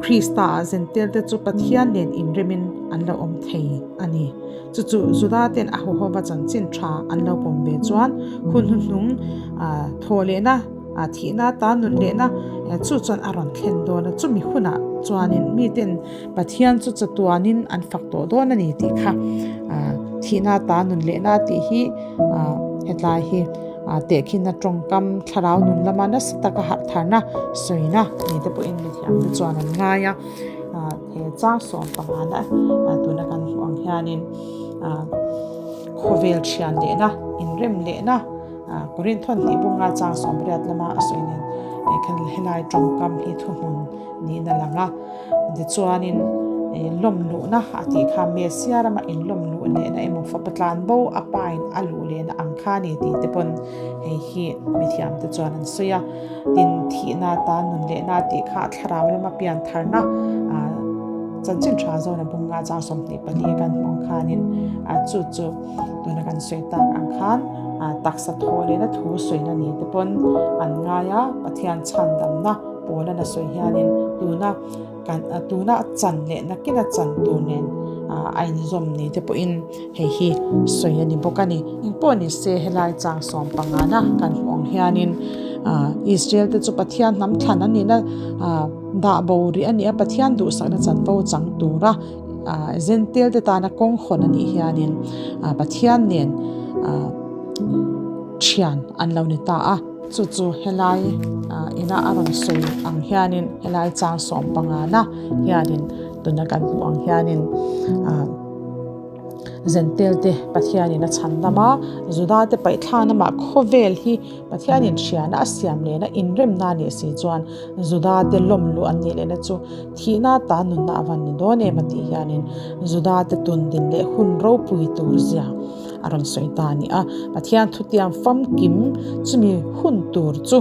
Krista ah zentel te chu Pathian nen inremin an lo awm thei a ni. Chu chu Juda ten a huhova chanchin tha an lo pawm ve chuan hun hnuhnung thawh lehna thihna atan nun lehna chu chuan a rawn thlen dawn a. Chumi hunah chuanin miten Pathian chu chatuanin an fak tawh dawn a ni tih kha thihna ta nun lehna tih hi hetlai hi tehkhinna tawngkam thlarau nun lama nasa taka harh tharna sawina ni te pawhin mithiam te chuan an ngai a. He chang 15 na tuna kan hmuh ang hianin khawvel thian lehna inrem lehna Korinthon tih bunga chang 18 lama a sawi nen helai tawngkam hi thuhmun niin a lang a. Tichuanin Lawm luhna a tih kha Messia rama inlawm luh lehna emaw fapa tlanbo a pain a luh lehna ang kha a ni tih te pawn hei hi mithiamte chuan an sawi a. Tin, thihna atan nun lehna tih kha thlarau lama pian tharna chanchin tha zawna bunga chang 24 kan hmuh ang khanin chu chu tuna kan sawi tak ang khan taksa thaw lehna thu sawina ni te pawn an ngai a, Pathian chhandamna pawlan a sawi hianin tuna Kan tuna chan leh nakina chan tur nen a inzawm ni te pawhin hei hi sawi a ni bawk a ni. Engpawh ni se helai chang sawm pangana kan hmuh ang hianin Israel te chu Pathian hnam thlan an nihna dah bo rih a ni a, Pathian duhsakna chanvo chang tura Zentail te tana kawng hawn a nih hianin Pathian nen thian an lo ni ta a. Chu chu helai ina a rawn sawi ang hianin helai chang sawm pangana hianin tuna kan hmuh ang hianin Zentel te Pathianin a chhan dam a, Juda te paihthlan amah khawvel hi Pathianin hriana a siam lehna inremna a nih si chuan Juda te lawm luh an nih lehna chu thihna atan nunna a van ni dawn em a tih hianin Juda te tundin leh hun ropui tur zia a rawn sawi ta a ni a. Pathian thutiam famkim chumi hun tur chu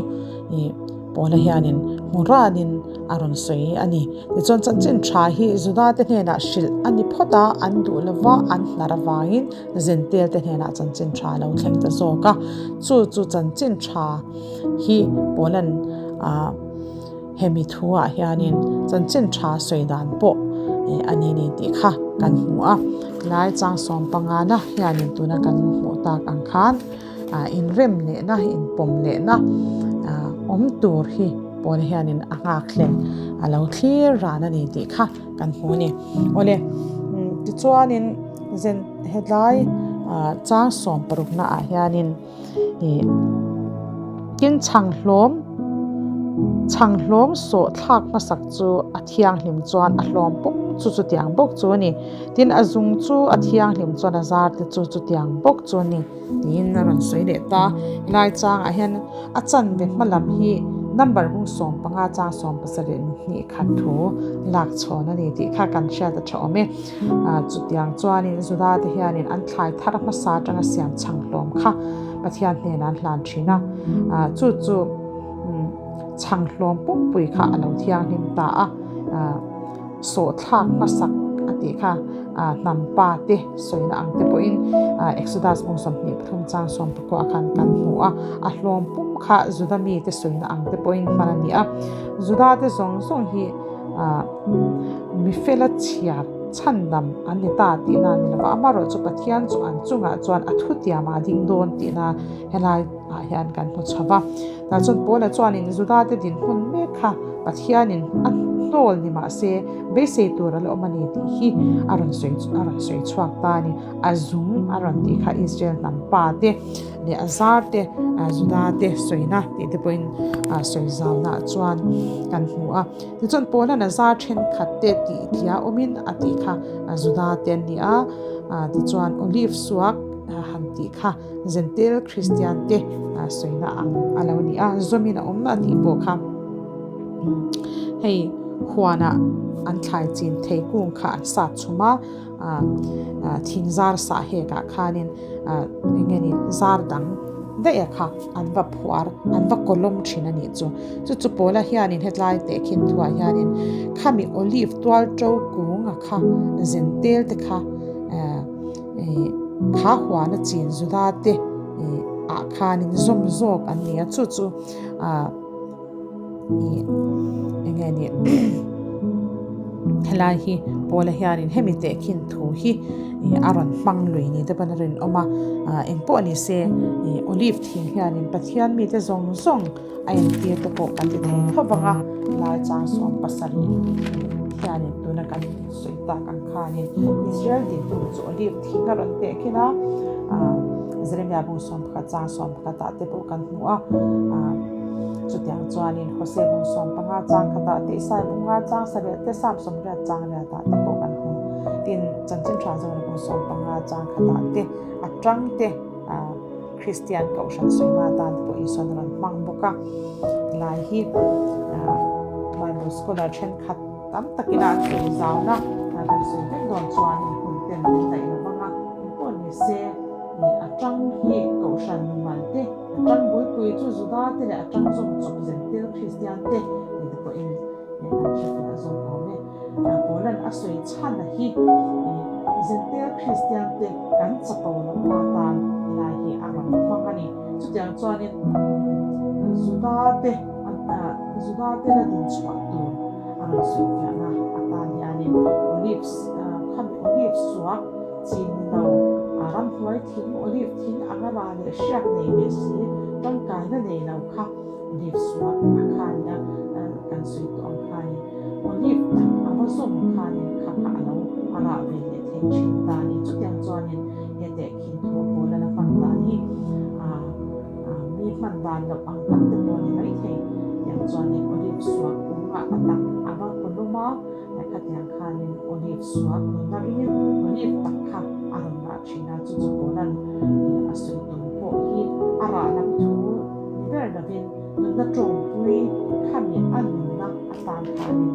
ih Paula hianin hmu ranin a rawn sawi a ni. Tichuan chanchin tha hi Juda te hnenah hrilh a ni phawt a, an duh lova an hnar avangin Zentel te hnenah chanchin tha a lo thleng ta zawk a. Chu chu chanchin tha hi Paula'n ah Hemi thuah hianin chanchin tha sawi dan pawh a ni ni tih kha kan hmu a. Helai chang sawm pangana hianin tuna kan hmuh tak ang khan inrem lehna, inpawm lehna awm tur hi pawn hianin a nghak hlel a lo thlir ran a ni tih kha kan hmu a ni. Awle, tichuanin helai chang sawm parukna ah hianin Ih tin chhang hlawm chhang hlawm sawh thlak hmasak chu a thianghlim chuan a hlawm pum chu chutiang bawk chu a ni tin a zung chu a thianghlim chuan a zar te chu chutiang bawk chu a ni tiin a rawn sawi leh ta helai changah hian a chanve hma lam hi number bung 15 chang 17 hnih khat thu lak chhawn a ni tih kha kan hriat a tha awm e. Chutiang chuanin Juda te hianin an thlai thar hmasa atanga siam chhang hlawm kha Pathian hnenah an hlan thin a. Chu chu chhang hlawm pumpui kha a lo thianghlim ta a. Sawhthlak hmasak a tih kha hnam pa te sawina ang te pawhin Exodus bung 23 chang 19 khan kan hmu a. A hlawm pum kha Juda mite sawina ang te pawhin hman a ni a. Juda te zawng zawng hi Mi fela chhiar chhandam an ni ta tihna a ni lova, amaherawhchu Pathian chu an chungah chuan a thutiamah a ding dawn tihna helai ah hian kan hmu chho va. Tah chuan Paula chuanin Judate dinhmun mek kha Pathianin a hnawl ni mah se beisei tur a la awm a ni tih hi a rawn sawi a rawn sawi chhuak ta a ni. A zung a rawn tih kha Israel hnam pa te leh a zar te Juda te sawina tih te pawhin sawi zaunaah chuan kan hmu a. Tichuan Paula'n a zar thenkhat te tih tlia awmin a tih kha Juda te an ni a, tichuan Olive suak han tih kha Jentail Kristian te sawina ang a lo ni a, zawmin a awm a tih pawh kha hei huanah an thlai chin thei kung kha an sat chhum a, thing zar sah hekah khanin eng nge ni zar dang daih a kha an va phuar an va kawlawm thin a nih chu. Chu chu Paula hianin hetlai tehkhin thuah hianin khami olive tual to kung a kha zen tel te kha ih kha huana chin Juda te ih ah khanin zawm zawk an ni a chu chu ah ih eng nge ni helai hi Paula hianin hemi tehkhin thu hi ih a rawn hmang lui ni te pawn a rinawm a ah engpawh ni se ih olive thing hianin Pathian mite zawng zawng a entir te pawh kan ti thei tho vang a lai chang 70 hianin tuna kan sawi tak ang khanin Israel dinhmun chu olive thing a rawn teh khin a ah Jeremia bung 11 chang 11 ah te pawh kan hmu a ah chutiang chuanin Hosea bung 15 chang khatah te Isaiah bung 5 chang 7 te Psalm 80 chang 8 ah te pawh kan hmu tin chanchin tha zawng bung 15 chang khatah te a tang te ah Kristian kohhran sawina atan te pawh Isuan a rawn hmang bawk a, helai hi Bible scholar thenkhat tam takin a an sawi zauna Tuna kan sawi vek dawn chuanin hun ten min daih lo vang a, engpawh ni se a tang hi Kohhran mimal te, a tang bulpui chu Juda te leh a tang zawm chawp zentir Kristian te ni te pawhin kan hre fiah zawk awm e. Paula'n a sawi chhan a hi zentir Kristian te kan chapo lohna atan helai hi a rawn hmang a ni. Chutiang chuanin Juda te Juda te la dinchhuah tur a rawn sawi fiahna atan hianin Olives khami Olive suak chin ni lo a ramhnuai thing Olive thing anga ra leh hriak nei ve si tangkaina nei lo kha Olive suak a kha nia kan sawi tawh ang khanin Olive tak a va zawm khanin kha kha a lo a rah ve leh thei thin ta a ni. Chutiang chuanin he tehkhin thu pawl a la hman dan hi mi hman dan loh ang tak te pawh a ni maithei. Tiang chuanin Olive suak kungah a tak a va kawlawm a, khatiang khanin Olive suak nunna ringin Olive tak kha a rawn rah thin a, chu chu Paula'n a sawi tum pawh hi a rah lam thu ni ber lovin nunna tawngpui khami a nunna atan khanin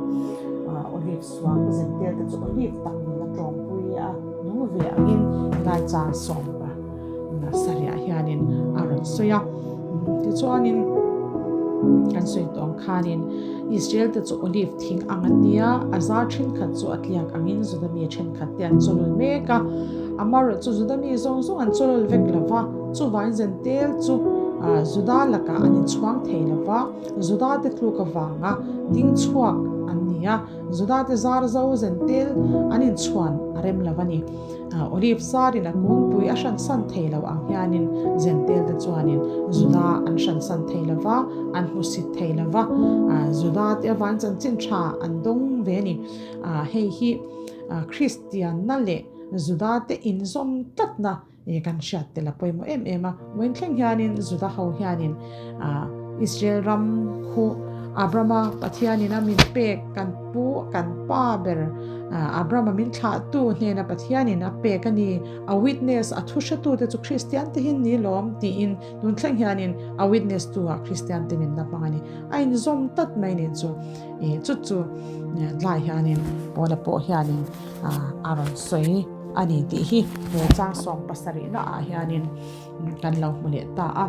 Olive suak zentel te chu Olive tak nunna tawngpui a nung ve angin helai chang sawmpa sarihah hianin a rawn sawi a. Tichuanin kan sawi tawh ang khanin Israel te chu olive thing ang an ni a, a zar thenkhat chu a tliak angin Juda mi thenkhat te an chawlawl mek a. Amaherawhchu chu Juda mi zawng zawng an chawlawl vek lo va, chuvangin Zentel chu Juda lakah an inchhuang thei lo va, Juda te tluk avanga ding chhuak an ni a, Juda te zar zo Zentel an inchhuan a rem lo a ni. Olive zarin a kungpui a hransan thei lo ang hianin Zentel te chuanin Juda an hransan thei lo va, an hmusit thei lo va, Juda te avangin chanchin tha an dawng ve a ni. Hei hi Kristianna leh Juda te inzawm tlatna kan hriat tel a pawimawh em em a. Vawiin thleng hianin Juda ho hianin Israel ram khu Abrama Pathianin a min pek kan pu kan pa ber Abrama min thlahtu hnena Pathianin a pek a ni, a witness a thu hretu te chu Kristian te hi ni lawm tiin tun thleng hianin a witness tu ah Kristian te min la hmang a ni. A inzawm tlat mai ni chu chu chu tlai hianin Paula pawh hianin a rawn sawi a ni tih hi he chang 70 naah hianin kan lo hmu leh ta a.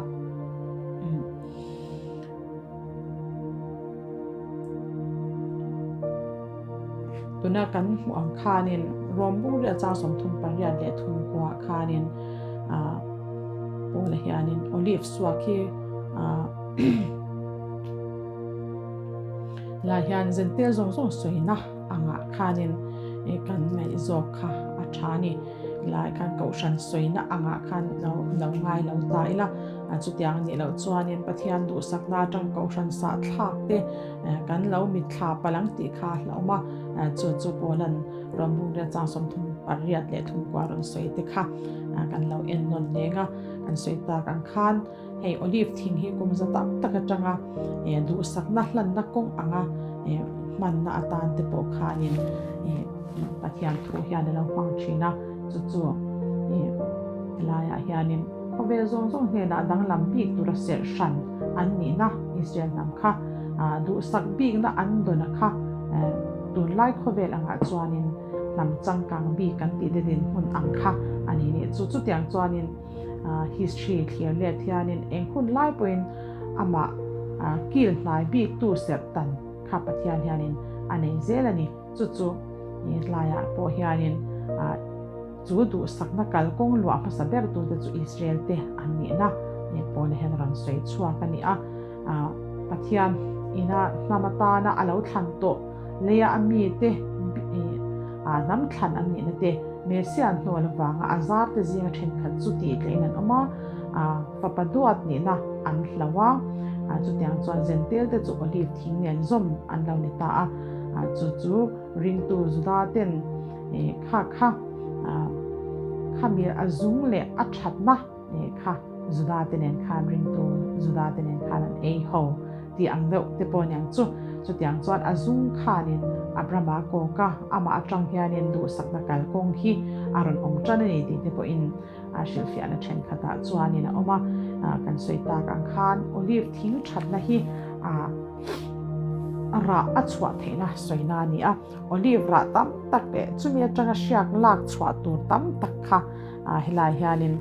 Tuna kan hmuh ang khanin Rom bung riat chang 38 leh thum kuah khanin Paula hianin olive suak hi lai hian zentel zawng zawng sawina angah khanin kan ngaih zawk kha a tha a ni. Lai khan kohhran sawina angah khan lo lo ngai lo ta ila chutiang nih loh chuanin Pathian duhsakna atang kohhran sah thlak te kan lo mitthla palh ang tih kha a hlauhawm a, chu chu Paula'n rawn bung riat chang 38 leh thumkua rawn sawi te kha kan lo en nawn leng a, kan sawi tak ang khan hei olive thing hi kum za tak tak atanga duhsakna hlanna kawng anga hmanna atan te pawh khanin Pathian thu hian a lo hmang thin a, chu chu helaiah hianin khawvel zawng zawng hnenah danglam bik tura serh hran an nihna Israel hnam kha duhsak bikna an dawna kha tunlai khawvel angah chuanin hnam changkang bik kan tih te dinhmun ang kha a ni nih chu. Chutiang chuanin history thlir let hianin eng hun lai pawhin amah kil hnai biktu serh tan kha Pathian hianin a nei zel a ni. Chu chu tlaiah pawh hianin chu duhsakna kalkawng luah hmasa ber tute chu Israel te an nihna Paula hian a rawn sawi chhuak a ni a. Pathian ina hnam atana a lo thlan tawh leia a mite hnam thlan an nihna te Messiah hnual avanga a zar te zinga thenkhat chu tih tlehin an awm a, fapa duat nihna an hlo a, chutiang chuan Zentel te chu olive thing nen zawm an lo ni ta a. Chu chu ringtu Juda ten kha kha khami a zung leh a thatna kha Juda te nen khan ringtu Juda te nen khan an ei ho tih ang deuh te pawh aniang chu. Chutiang chuan a zung khanin Abrama kawka amah atang hianin duhsakna kalkawng hi a rawn awm tan a ni tih te pawhin a hrilhfiahna thenkhatah chuanin a awm a. Kan sawi tak ang khan olive thing thatna hi a. rah a chhuah theihna sawina a ni a. Olive rah tam tak leh chumi atanga hriak lak chhuah tur tam tak kha helai hianin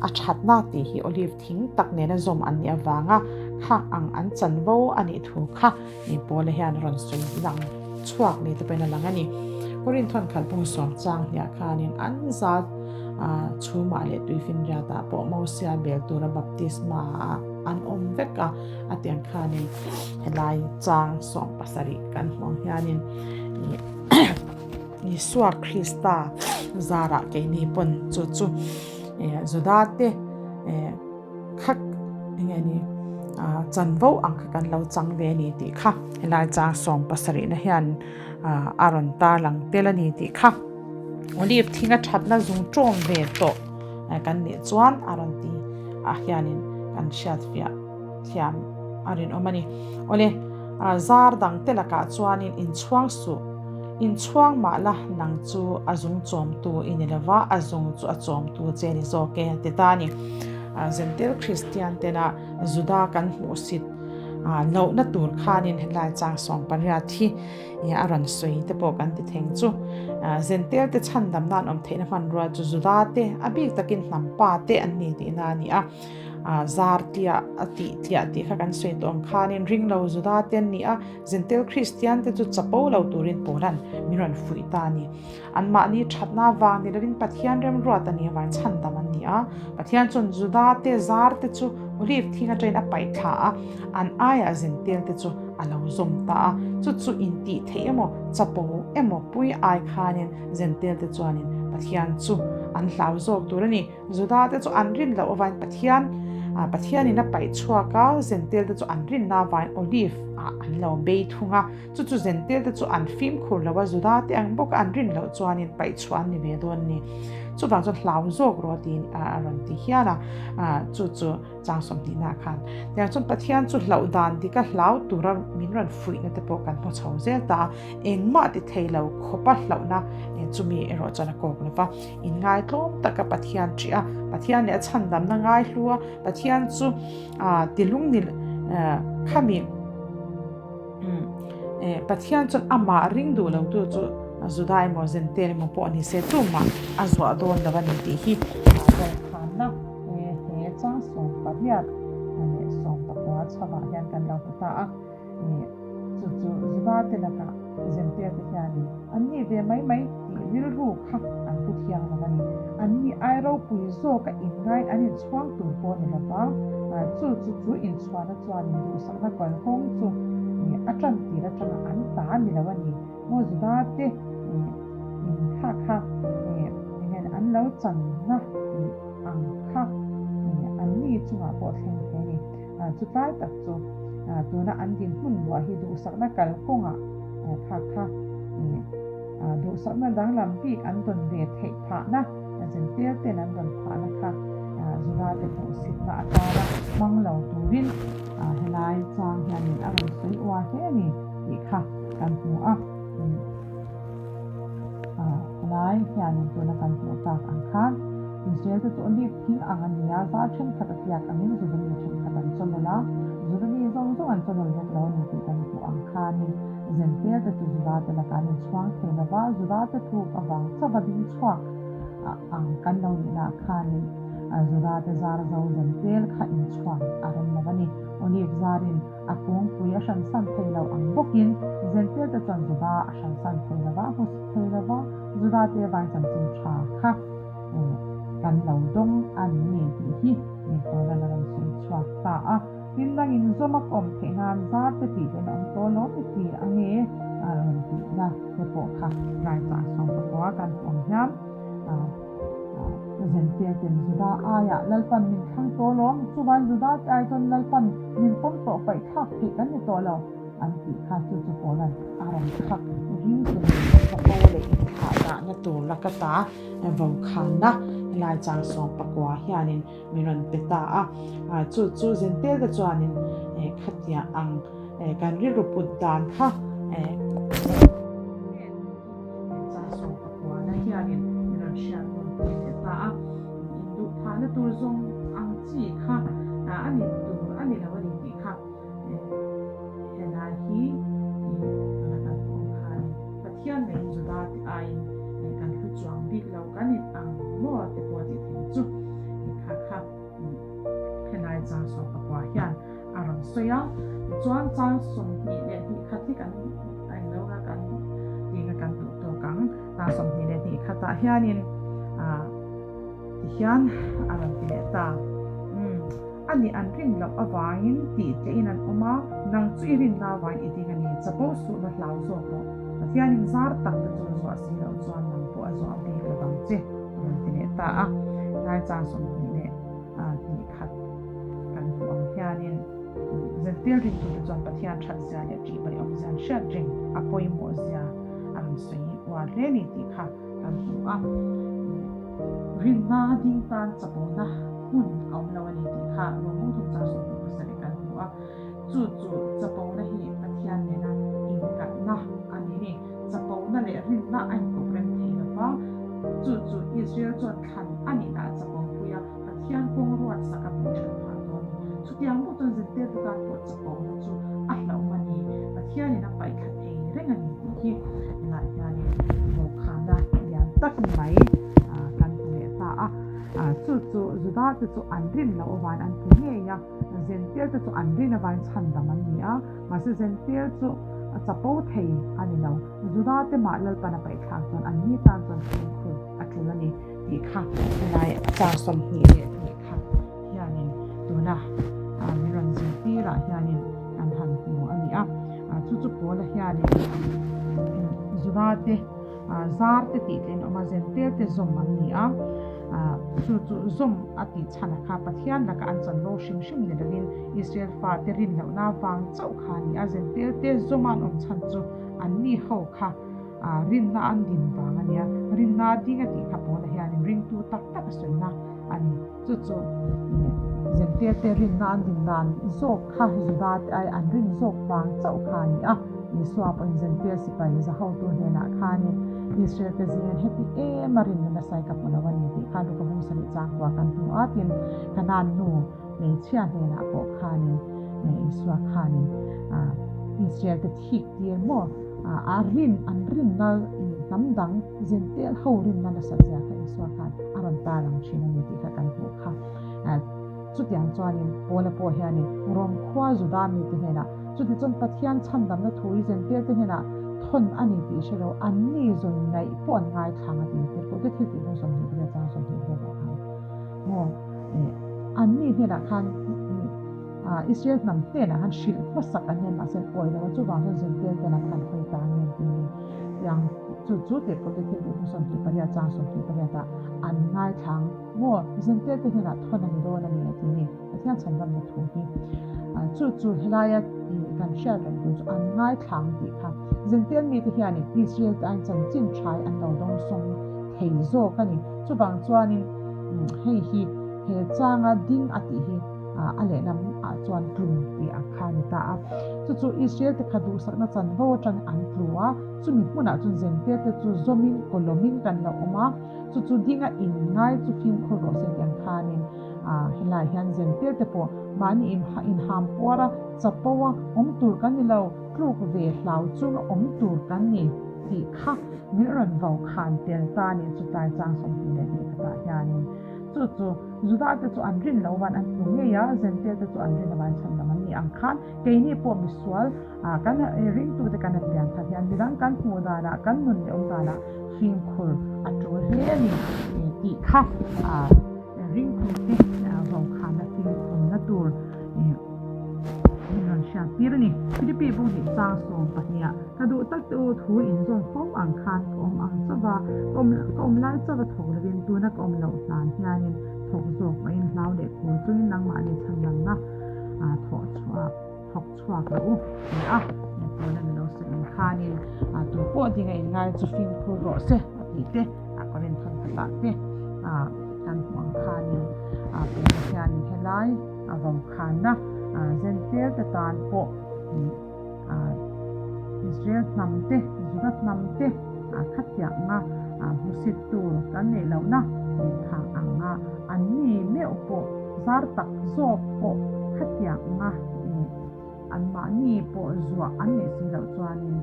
a thatna tih hi olive thing tak nena zawm an nih avanga khak ang an chanvo a nih thu kha ni Paula hian rawn sawi lang chhuak ni te pawhin a lang a ni. Korinthon khalpung sawm chang hniah khanin an za chhumah leh tuifinriatah pawh Mosia bel tura baptisma ah an awm vek a, a tiang khanin helai chang 70 kan hmuh ang hianin Isua Krista zarah keini pawn chu chu Juda te kha enge ni chanvo ang kha kan lo chang ve a ni tih kha helai chang 70 na hian a rawn tarlang tel a ni tih kha olive thinga thatna zung tawm ve tawh kan nih chuan a rawn ti ah hianin kan hriatfiah thiam a rinawm a ni. Awle, zar dang te lakah chuanin inchhuang suh, inchhuang mah la nang chu a zung chawmtu i ni lova, a zung chu a chawmtu che ni zawk e a ti ta a ni. Zentel Kristian tena Juda kan hmuhsit lohna tur khanin helai chang 18 hi a rawn sawi te pawh kan ti theng chu. Zentel te chhandam nan awm theihna hmanrua chu Juda te, a bik takin hnam pa te an ni tihna a ni a. Zar tliah a tih tliah tih kha kan sawi tawh ang khanin ring lo Juda te an ni a, Zentel Kristian te chu chapo lo turin Paula'n min rawn fuih ta a ni. Anmahni thatna avang ni lovin Pathian remruat a nih avangin chhandam an ni a. Pathian chuan Juda te zar te chu olive thing atangin a paih thla a, an aiah Zentel te chu a lo zawm ta a. Chu chu intih theih emaw chapo emaw pui ai khanin Zentel te chuanin Pathian chu an hlau zawk tur a ni. Juda te chu an rin loh avangin Pathian Pathianin a paih chhuak a, Zentel te chu an rinna avangin Olive ah an lo bei thung a. Chu chu Zentel te chu an fimkhur lo a, Juda te ang bawka an rin loh chuanin paih chhuah an ni ve dawn a ni. Chuvang chuan hlau zawk rawh tiin a rawn ti hial a, chu chu chang 20 ah khan. Tiang chuan Pathian chu hlauh dan dika hlau tura min rawn fuihna te pawh kan hmu chho zel ta a, engmah ti thei lo khawpa hlauhna chumi erawh chuan a kawk lo va. Inngaitlawm taka Pathian ṭih a, Pathian leh a chhandamna ngaihlu a, Pathian chu tilung ni khami Pathian chuan amah ring duh lotu chu Juda emaw Zentel emaw pawh ni se tumah a zuah dawn lo a ni tih hi Dawhkanna he chang 18 leh 19 chhovah hian kan lo hmu ta a. Chu chu Juda te lakah Zentel te hianin an nih ve mai mai tih rilru kha an pu thiang lo a ni. An ni ai ropui zawka inngaiin an inchhuang tur pawh a ni lo va, chu chu chu inchhuahna chuanin duhsakna kalkawng chu a tan tir atanga an ta a ni lo a ni. Maw Juda te in kha kha eng an lo channa tih ang kha an ni chungah pawh thleng thei a ni. Chutlai tak chu tuna an dinhmun luah hi duhsakna kalkawngah kha kha duhsakna danglam bik an dawn ve theih phahna, zentel ten an dawn phahna kha Juda te hmuhsitna atana hmang lo turin helai chang hianin a rawn sawi uar hle a ni tih kha kan hmu a. Helai hianin tuna kan hmuh tak ang khan Israel te chu olive thing ang a ni a, zar thenkhat a tliak angin Juda mi thenkhat an chawlawl a, Juda mi zawng zawng an chawlawl vek lo a ni tih kan hmuh ang khanin Zentel te chu Juda te lakah an inchhuang thei lo va, Juda te tluk avang chauha ding chhuak ang kan lo nihna ah khanin Juda te zar zo Zentel kha inchhuan a rem lo a ni. Olive zarin A kungpui a hransan thei lo ang bawkin Zentel te chuan Juda a hransan thei lo va, a hmu thei lo va, Juda te vain chanchin tha kha kan lo dawng a ni tih hi Paula'n a rawn sawi chhuak ta a. Tin, nangin zawm a kawm theih nan zar te tih ten a awm tawh lo mi ti ange a rawn tihna te pawh kha tlaichah 19 kan hmu ang hian. Zentel ten Juda aiah Lalpan min thlang tawh lawm, chuvan Juda te ai chuan Lalpan min pawm tawh paih thlak theih kan ni tawh lo an tih kha chu chu Paula'n a rawn khak ring chu ni. Chapo leh inthlah dahna tur laka ta vokhanna helai chang 19 hianin min rawn pe ta a, chu chu Zentel te chuanin khatia ang kan rilru put dan kha. Chang 19 hianin min rawn hriat nawn pui leh ta a, induhthahna tur zawng ang chi kha a ni tur a ni lo a ni tih kha helai hi. Pathian ngaihin Juda te aiin kan hlu chuang bik lo kan in ang maw te pawh a tih theih chu kha kha helai chang 14 hian a rawn sawi a. Tichuan chang 21 khat hi kan englo nga kan tih kha kan duh tawk ang. Chang 22 khatah hianin tihian a rawn ti leh ta. Umm a nih an rin loh avangin tih tlehin an awm a, nang chu i rinna avangin i ding a ni, chapo suhna hlau zawk rawh. Pathianin zar tak te chu zuah si loh chuan nang pawh a zuah bik lo vang che a rawn ti leh ta a. Tlai chang 21 khat kan hmuh ang hianin Zentil ringtute chuan Pathian that zia leh ṭihbaih awmzia an hriat reng a pawimawh zia a rawn sawi uar hle ni tih kha kan hmu a. Rinna ding tan chapona hmun a awm lo a ni tih kha Rawngbawl thum char 27 kan hmu a. Chu chu chapona hi Pathian nena inkatna a ni ni. Chapona leh rinna a inkawp rem thei lo va, chu chu Israel chuan thlan a nihna a chapo pui a, Pathian kawng ruat sak a hmuh that phah dawn a ni. Chutiang bawk chuan Zentelte tan pawh chapona chu a hlauhawm a ni. Pathianin a paihthla thei reng a ni tih hi helaiah hianin vawkhana lian tak mai kan hmu leh ta a. Chu chu Juda te chu an rin loh avangin an tlu ngei a, Zentelte chu an rin avangin chhandam an ni a, mahse Zentel chu a chapo thei a ni lo. Juda te mah Lalpan a paihthlak chuan an ni tan chuan fimkhur a tul a ni tih kha helai chang 22 khat hianin tuna min rawn zirtirah hianin kan han hmu a ni a. Chu chu Paula hianin Juda te zar te tih tlin awm a, Zentel te zawm an ni a. Chu chu zawm a tih chhan a kha Pathian laka an chanvo hrim hrim ni lovin Israel fate rin lohna vang chauh kha a ni a. Zentel te zawma an awm chhan chu anni ho kha rinna an din vang a nia. Rinna ding a tih kha Paula hianin ringtu tak tak a sawina a ni. Chu chu Zentel te rinna an din dan zawk kha Juda te ai an rin zawk vang chauh kha a ni a. Isua pawhin Zentel sipai za hotu hnenah khanin Israel te zingin heti em a rinna nasa hi ka hmu lo a ni tih kha Luka bung sarih changkua kan hmu a. Tin, Kanaan nu hmeichhia hnenah pawh khanin Isua khanin Israel te thik tir maw a rin an rinna hnam dang Zentel ho rinna nasat zia kha Isua khan a rawn tarlang thin a ni tih kha kan hmuh kha. Chutiang chuanin Paula pawh hianin Rom khua Juda mite hnenah chutichuan Pathian chhandamna thu hi Zentel te hnenah thawn a ni tih hre lo, anni zawi ngaih pawh an ngaithlang a ti tirhkoh te thil tih hnu 28 chang 28 ah khan maw anni hnenah khan Israel hnam hnenah khan hrilh hmasak an ni a mahse an awi lo a chuvang chuan Zentel te lam kan hawi ta nge an ti ni. Tiang chu chu tirhkoh te thil tih hnu 28 chang 28 ah an ngaithlang maw Zentel te hnenah thawn a ni dawn a ni a ti ni. Pathian chhandamna thu hi chu chu helaia kan hriat reng tur chu an ngaithlang tih kha Zentel mite hianin Israel te aiin chanchin thai an lo dawngsawng thei zawk a ni. Chuvang chuanin hei hi he changa ding a tih hi a lehlam ah chuan tlu tih ang kha a ni ta a. Chu chu Israel te kha duhsakna chanvo atang an tlu a, chumi hmunah chuan Zentel te chu zawmin kawlawmin kan lo awm a, chu chu dinga inngai chu fimkhur rawh se tih ang khanin helaiah hian Zentel te pawh mahni inham puar a, chapo a, awm tur kan ni lo, tluk ve hlau chunga awm tur kan ni tih kha min rawn vau khan tel ta a nih chu tlai chang 22 khatah hianin. Chu chu Juda te chu an rin loh van an tlu ngei a, Zentel te chu an rin avangin chhandam an nih ang khan keini pawh misual kan ringtute kan han pian thar hian midang kan hmuh danah kan nun leh awm danah fimkhur a tul hle a ni tih kha ringtute vaukhana fimkhurna tur min rawn hriat tir a ni. Philippi bung hnih chang 12 ah Ka duh tak te u thu inzawm fo ang khan ka awm ang chauh a, ka awm ka awm lai chauh a thawk lovin tuna ka awm loh hlan hianin thawk zawk maiin hlau leh khur chungin nangmahni chhandamna thawh chhuah thawk chhuak loh u ti a, tuna mi lo sawi ang khanin tu pawh ding a inngai chu fimkhur rawh se a tih te a Korinth thawn khatah te kan hmuh ang khanin tuna hianin helai a vaukhana Zentel te tan pawh Israel hnam te, Juda hnam te khatianga hmusit tur kan neih lohna lehkha anga an ni meuh pawh zar tak zawk pawh khatianga. Anmahni pawh zuah an nih si loh chuanin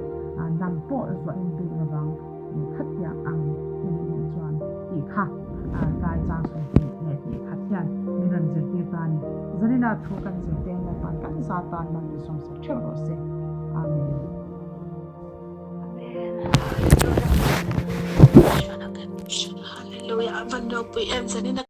nang pawh zuah in bik lovang khatiang ang i nih nih chuan tih kha tlai chang 20 leh 2 khat hian min rawn zirtir ta a ni. Zanina thu kan zirte Lalpa'n kan za tan man min sawmsak theuh rawh se. Amen. Amen. Hallelujah. Hallelujah. Van ropui em zanina.